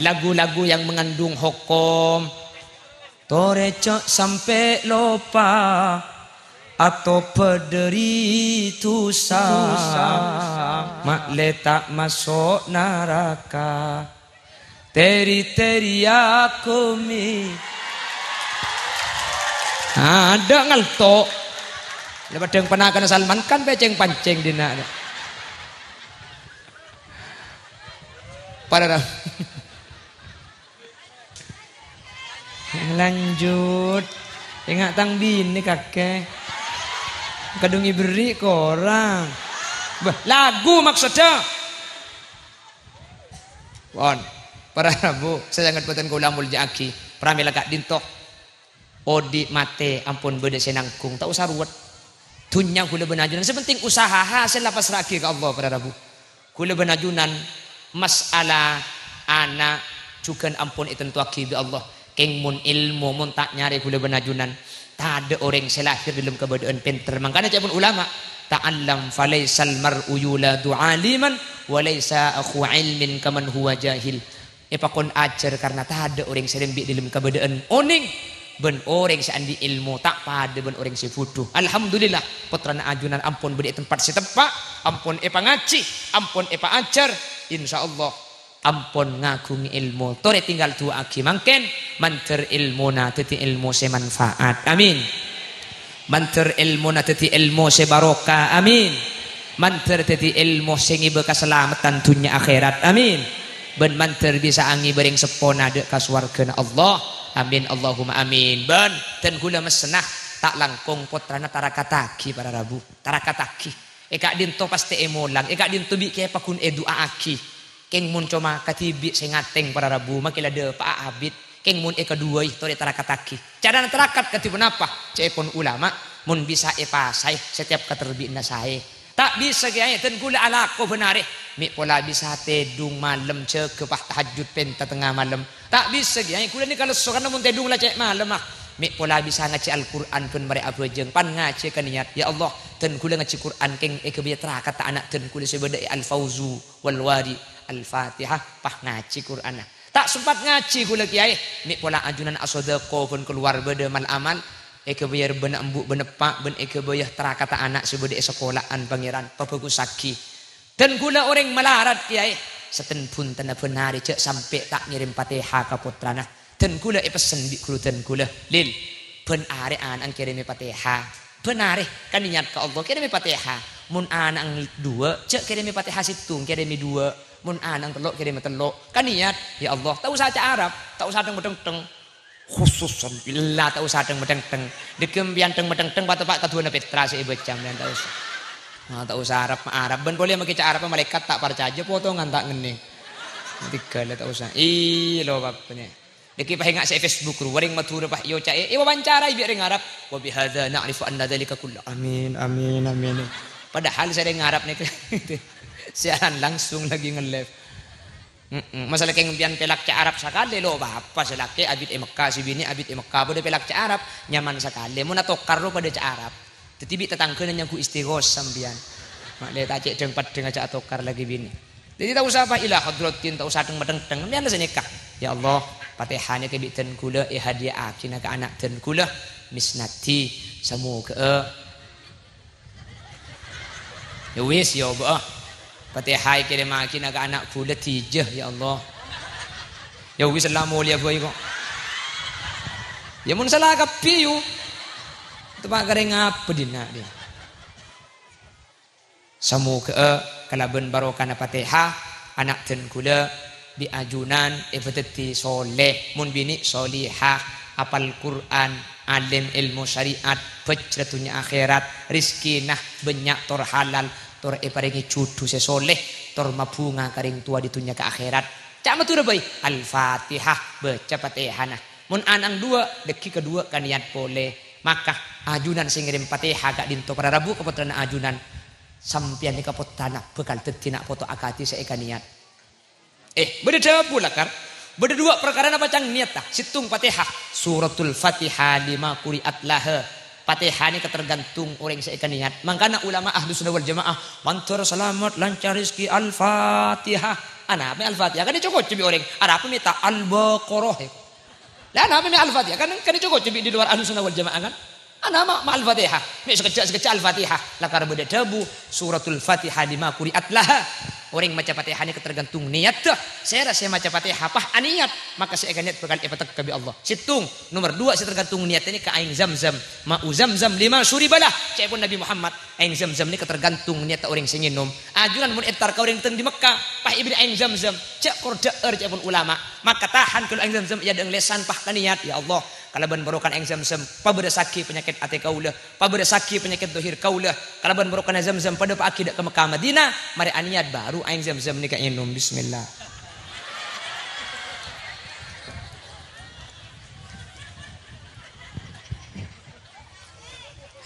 Lagu-lagu yang mengandung hokom. Torè jhâ' sampè' loppa, atobhât dâri dhusa. Dhusa. Ma'lè ta' maso' naraka. Teri-teri akomi. Adâ' ngalto'. La padâ panakana Salman Khan pècèng-pancèng dinna'. Para ra-, lanjut. Enga' tang binè kakè. Kadhung èberri' korang. Bâh, lagu maksodda. Pon, para rabu, sè sanget bhunten kaulâ molja'aghi. Pramèla ka'dinto. Odi' matè ampon bâdâ sè nanggung, ta' osa ruwet. Dhunnya ghulâ bân ajunan, sè penting usaha hasèlla pasra'aghi ka Allah, para rabu. Ghulâ bân ajunan, mas'ala ana' jhughân ampon ètantowaghi bi' Allah. Kèng mon èlmo, mon ta' nyarè ghulâ bân ajunan, tadâ' orèng sè lahèr dâlem kabâdâ'ân pènter. Mangkana ca'èpon ulama, "Ta'allam falaisal mar'u yuladu aliman, wa laisa akhu ilmin kaman huwa jahil." Èpakon ajhâr karna tadâ' orèng sè rembi' dâlem kabâdâ'ân onèng, bân orèng sè andi' èlmo ta' padâ bân orèng sè bhudhu. Alhamdulillah, pottrana ajunan ampon bâdâ è tempat sè teppa', ampon èpangajhi, ampon èpaajhâr. Insyaallah, ampon ngaghungè èlmo. Torè tinggal du'aaghi mangkèn, mandhâr èlmona dhâddhi èlmo sè manfaat. Amin. Mandhâr èlmona dhâddhi èlmo sè barokah. Amin. Mandhâr dhâddhi èlmo sè ngèbâ kasalameddhân dhunnya akhèrat. Amin. Bân mandhâr bisa ngèbâ rèng seppona dâ' ka sowarghâna Allah. Amin, Allahumma amin. Bân, dân ghulâ messenna, ta' langkong pottrana tarakataghi, para rabu. Tarakataghi. È ka'dinto pastè èmolang, è ka'dinto bi' kèyaè paggun èdu'aaghi. Kèng mon coma kadhibi' sè ngatèng para rabu, makè la dâpa'a abit. Kèng mon èkaduwâi, torè tarakataghi. Carana tarakat kadhi ponapa? Ca'èpon ulama, mon bisa èpasaè, satèyap katerbi'na saè. Ta' bisa kèyaè, dân ghulâ alako bân arè. Mè' pola bisa tèdung malem, jâgâ pas tahajjud pènta tengnga malem. Ta' bisa kèyaè, ghulâ nèka lesso karna mon tèdung la cè' malem, ah. Mè' pola bisa ngajhi Al-Qur'an bân marè abhâjâng, pan ngajhi ka niyat, "Ya Allah, dân ghulâ ngajhi Qur'an kèng èghâbâyâ tarakatta ana' dân ghulâ sè bâdâ è Al-Fauzu wal Wari, Al-Fatihah, pas ngajhi Qur'anna." Ta' sempat ngajhi ghulâ kèyaè, mè' pola ajunan asodâko bân kalowar bâdâ mal-amal, èghâbâyâ rebbhâna embu' bân eppa' bân èghâbâyâ tarakatta ana' sè bâdâ è sakola'an Pangèran, pabhâghusaghi. Dân ghulâ orèng malarat, kèyaè. Satèn bhuntenna bân arè jhâ' sampè' ta' ngèrèm Fatihah ka pottrana. Dân ghulâ èpessen bi' ghuru dân ghulâ, "Lil, bân arè ana'na kèrèmè Fatihah. Bân arè, ka niyat ka Allah, kèrèmè Fatihah. Mon ana'na duwâ', jhâ' kèrèmè Fatihah sèttong, kèrèmè duwâ'. Mon ana'na tello', kèrèmè tello'. Ka niyat, ya Allah, ta' osa ca' Arab, ta' osa teng-mateng-teng." Khususan billah ta' osa teng-mateng-teng. Dâgghi' empèyan teng-mateng-teng pateppa' kaduwâna pètra sè èbâca, empèyan ta' osa. Nah, ta' osa Arab, Arab. Bân polè makè ca' Arab, malaèkat ta' parcajâ, potongan ta' ngennèng. Tiga la ta' osa. Iyâ, lo, bapaknya. Dâgghi' pas enga' sè è Facebook ru, orèng Madhurâ pas èoca'è, èwawancarai bi' orèng Arab. "Wa bihadza na'rifu anna dzalika kullu." Amin, amin, amin. Padahal sè orèng Arab nèka siaran langsung lagi nge-live. Mm-mm. Masalah kèng empèyan pèlak ca' Arab sakalè, lo, bapa sè lakè' abit è Mekka, sè binè' abit è Mekka, padâ pèlak ca' Arab, nyaman sakalè. Mon atokar ro padâ ca' Arab. Dhâddhi bi' tatangghâna nyangghu istighosah empèyan. Ma'lè ta' cè' dhâng-paddhâng ajâ atokar lakè binè'. Dhâddhi ta' osa apa, ila hadratin, ta' osa dhâng-mateng-dhâng. Empèyan la sanèka. Ya Allah, Fatihah nèka bi' dân ghulâ èhadiya'aghina ka ana' dân ghulâ, Misnadi. Samoghâ'â Ya wis, ya, bâ'â. Fatihah èkèrèmmaghina ka ana' ghulâ dijâ, ya Allah. Ya wis, la molèya bhâi kok. Ya, mon sala kabbhi, yu. Teppa' karè ngapa dinna', dhi? Samoghâ'â kalabân barokana Fatihah, ana' dân ghulâ bi' ajunan èpadhâddhi soleh, mon binè' solihah, apal Qur'an, alim èlmo syariat, bhâjrâ dhunnya akhèrat, rejhekkèna bânnya' tor halal, tor èparèngè jhudhu sè soleh, tor mabhunga ka rèng towa di dhunnya ka akhèrat. Ca' Madhurâ bhâi, Al-Fatihah, bâca Fatihana. Mon ana'na duwâ', dâggi' kaduwâ' ka niyat polè. Maka ajunan sè ngèrèm Fatihah ka'dinto para rabu ka pottrana ajunan. Sampèyan nèka pottrana bhâkal dhâddhi na' poto akadhi sè èkaniyat. Eh, bâdâ dhâbu, lakar. Bâdâ duwâ' parkara napa ca'na niyatta. Sèttong Fatihah. Suratul Fatihah lima quri'at laha. Fatihah nèka tergantung orèng sè èkaniyat. Mangkana ulama Ahlus Sunnah wal Jamaah, mandhâr salamet, lancar rejhekkè, Al-Fatihah. Anapa mè' Al-Fatihah? Kan èco-koco bi' orèng. Arapa mè' ta' Al-Baqarah, ya? Lah, anapa mè' Al-Fatihah? Kan, kan èco-koco bi' di luar Ahlus Sunnah wal Jamaah, kan? Anama ma' Al-Fatihah. Mè' sakejjhâ'-sakejjhâ' Al-Fatihah. Lakar bâdâ dhâbu, "Suratul Fatihah lima quri'at laha." Orèng maca Fatihah nèka tergantung niyatta. Sèra sè maca Fatihah, pas aniyat, maka sè èkaniyat bhâkal èpatekka bi' Allah. Sèttong. Nomer duwâ' sè tergantung niyatta nèka aèng Zamzam. "Ma'u Zamzam lima syuribalah." Ca'èpon Nabi Muhammad, aèng Zamzam nèka tergantung niyatta orèng sè ngènom. Ajunan mon èftar ka orèng tèng di Mekkah, pas èbèrri' aèng Zamzam. Jhâ' kor dhâ'âr ca'èpon ulama. Maka tahan ghâllu aèng Zamzam è adâ'na lèsan, pas ka niyat, "Ya Allah, kalabân barokana aèng Zamzam, pabherrâssaghi panyakèt atè kaulâ." Pabherrâssaghi panyakèt dhâhir kaulâ, kalabân barokana Zamzam padâpa'aghi dâ' ka Mekkah Madinah, marè aniyat bhuru aèng Zamzam nèka ènom. Bismillah.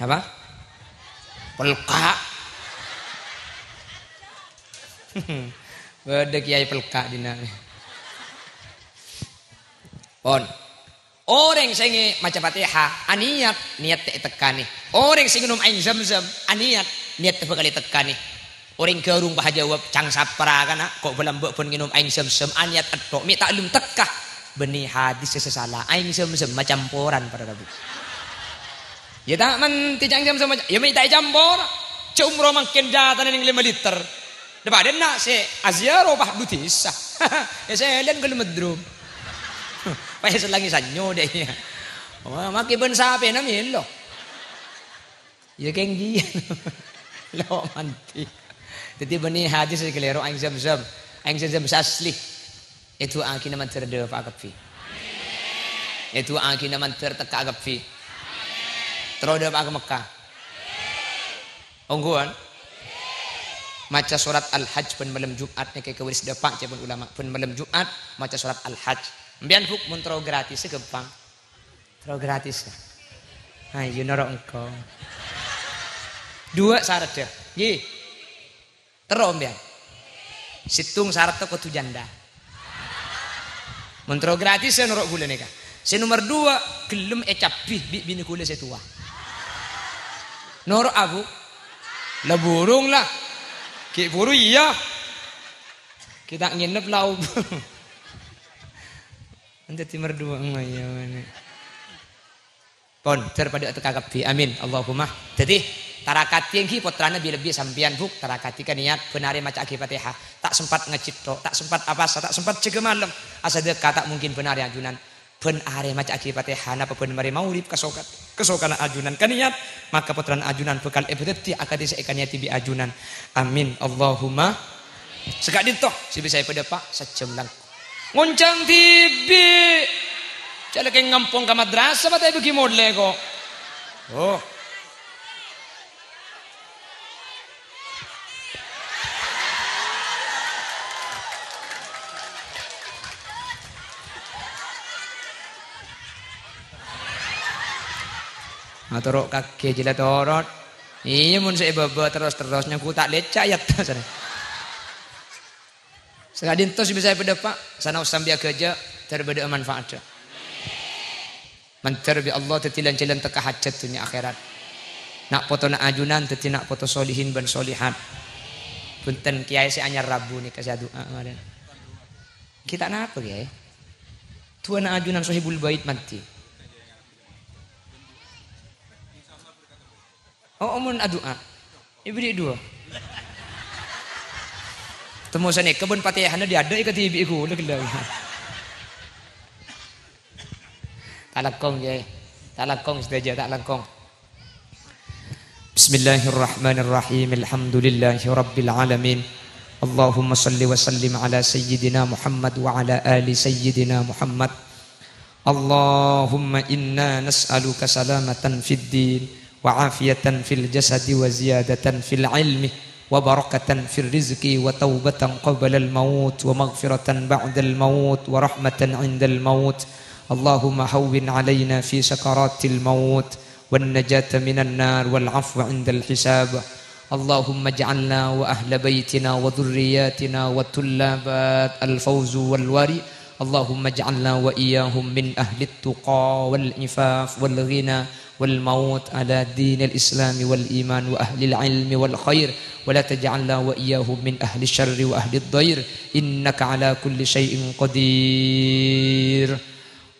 Apa? Pelka'. Bâdâ kèyaè pelka' dinna'. Pon. Orèng sè ngè-, maca Fatihah, aniyat, niyatta ètekkanè. Orèng sè ngènom aèng Zamzam, aniyat, niyatta bhâkal ètekkanè. Orèng ghârung pas ajâwâb, "Cang sapra kana', ko' bâlâmbâ' bân ngènom aèng Zamzam, aniyat ètto', mè' ta' lem tekka." Bânnè hadis sè sala, aèng Zamzam macamporan para rabu. Ya ta' mantè cang Zamzam maca-, ya mè' ta' ècampor. Jhâ' umroh mangkèn jâtana nèng lèma liter. Dâ-padâna sè aziarah pas du dhisa. Ya sèlèn ghâllu medrum. Pas sè langngè sanyona dâ' iyâ. Wah, makè bân sapèna mèlo. Ya kènggi. Lo mantè. Dhâddhi bânnè hadis sè kalèro aèng Zamzam. Aèng Zamzam sè asli. Èdu'aaghina mandhâr dâpa'a kabbhi. Èdu'aaghina mandhâr tekka'a kabbhi. Terro dâpa'a ka Mekkah. Ongghuwân? Maca sorat Al-Hajj bân malem Jum'at nèka èkabâris dâpa' ca'èpon ulama. Bân malem Jum'at maca sorat Al-Hajj. Empèyan, Bu', mon terro gratis ghâmpang. Terro gratis. Ayo noro' engko'. Duwâ' saradda. Ngghi. Terro empèyan. Sèttong saradda kodhu janda. Mon terro gratis, sè noro' ghulâ nèka. Sè nomer duwâ', ghellem ècabbhi bi' binè ghulâ sè towa. Noro', Abu? La burung, la. Ghi' buru iyâ. Ghi' ta' ngènep, la, Abu. Dhâddhi nomer duwâ', ngoyâ, mane. Pon, dhâr padâ atekka kabbhi. Amin. Allahumma. Dhâddhi, tarakadhi ènggi pottrana bi-, lebbi sampèyan, Bu', tarakadhi ka niyat bân arè maca'aghi Fatihah. Ta' sempat ngajhi tho', ta' sempat apasa, ta' sempat jâgâ malem. Asadhâka ta' mungkin bân arè ajunan. Bân arè maca'aghi Fatihah, napa bân marè maghrib kasokan-, kasokana ajunan ka niyat, maka pottrana ajunan bhâkal èpadhâddhi akadhi sè èkaniyadi bi' ajunan. Amin. Allahumma. Saka'dinto, sè bisa èpadâpa', sajjhâm langkong. Ngoncang dhibi'. Jhâ' lakè ngampong ka madrasah, patè bâgi molè, ko'. Oh. Atoro' kakè jhâ' la toro'. Iyâ, mon sè èbâbâ terros-terros, nyangghu ta' lèca' è attas. Saka'dinto sè bisa èpadâpa', sanaos sampè' aghâjâ, dhâr bâdâ'â manfaatta. Mandhâr bi' Allah dhâddhi lan-jhâlân tekka hajhât dhunnya akhèrat. Na' potona ajunan dhâddhi na' poto solihin bân solihat. Bhunten, Kèyaè sè anyar rabu nèka sè adu'a marèn. Ghi' ta' napa, Kèyaè? Du'âna ajunan Sohibul Bait mandhi. Oh, mon adu'a. Èbèrri' duwâ'. Temmo sanèka bân Fatihana dhi-, adâ' èkadhibi'i ghulâ ghellâ'. Ta' langkong, Kèyaè. Ta' langkong sadhâjâ, ta' langkong. Bismillahirrahmanirrahim. Alhamdulillahirabbil alamin. Allahumma shalli wa sallim ala sayyidina Muhammad wa ala ali sayyidina Muhammad. Allahumma inna nas'aluka salamatan fid din, wa afiyatan fil jasadi, wa ziyadatan fil ilmi, wa barakatan fir rizqi, wa taubatan qablal maut, wa maghfiratan ba'dal maut, wa rahmatan indal maut. Allahumma hawwin alaina fi sakaratil maut, wan najata minan nar, wal afwa indal hisab. Allahumma ij'alna wa ahla baitina wa dzurriyyatina wa tullabat al-fawzu wal wari. Allahumma ij'alna wa iyyahum min ahlit tuqa wal ifaf wal ghina wal maut ala dinil islami wal iman wa ahlil ilmi wal khair. Wa la taj'alna wa iyyahum min ahli syarri wa ahli dhair. Innaka ala kulli syai'in qadir.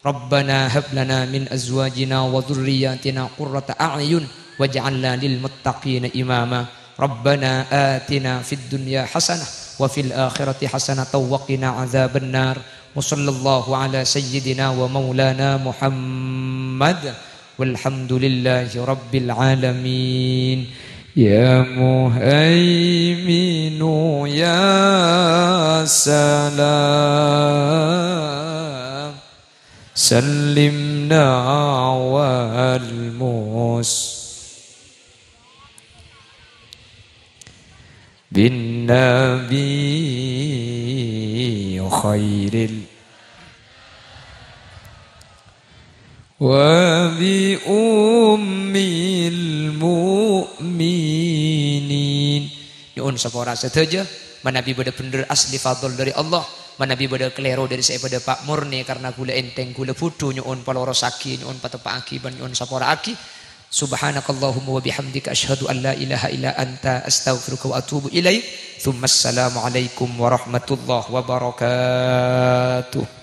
Rabbana hab lana min azwajina wa dzurriyyatina qurrata a'yun waj'alna lil muttaqina imama. Rabbana atina fid dunya hasanah wa fil akhirati hasanatan wa qina adzabannar. Wa sallallahu ala sayyidina wa maulana Muhammad. Walhamdulillahi rabbil alamin. Ya Muhaiminu ya Salam, sallimna wal mus bin Nabi khairil wa bi ummil mu'minin. Nyo'on sapora sadhâjâ, manabi bâdâ bhendher asli fadl dâri Allah, manabi bâdâ kalèro dâri sè èpadâpa' mornè karna ghulâ ènthèng, ghulâ bhudhu, nyo'on palorossaghi, nyo'on pateppa'aghi, bân nyo'on sapora'aghi. Subhanakallahumma wa bihamdika, asyhadu an la ilaha illa anta, astaghfiruka wa atubu ilaik. Tsummassalamualaikum warahmatullahi wabarakatuh.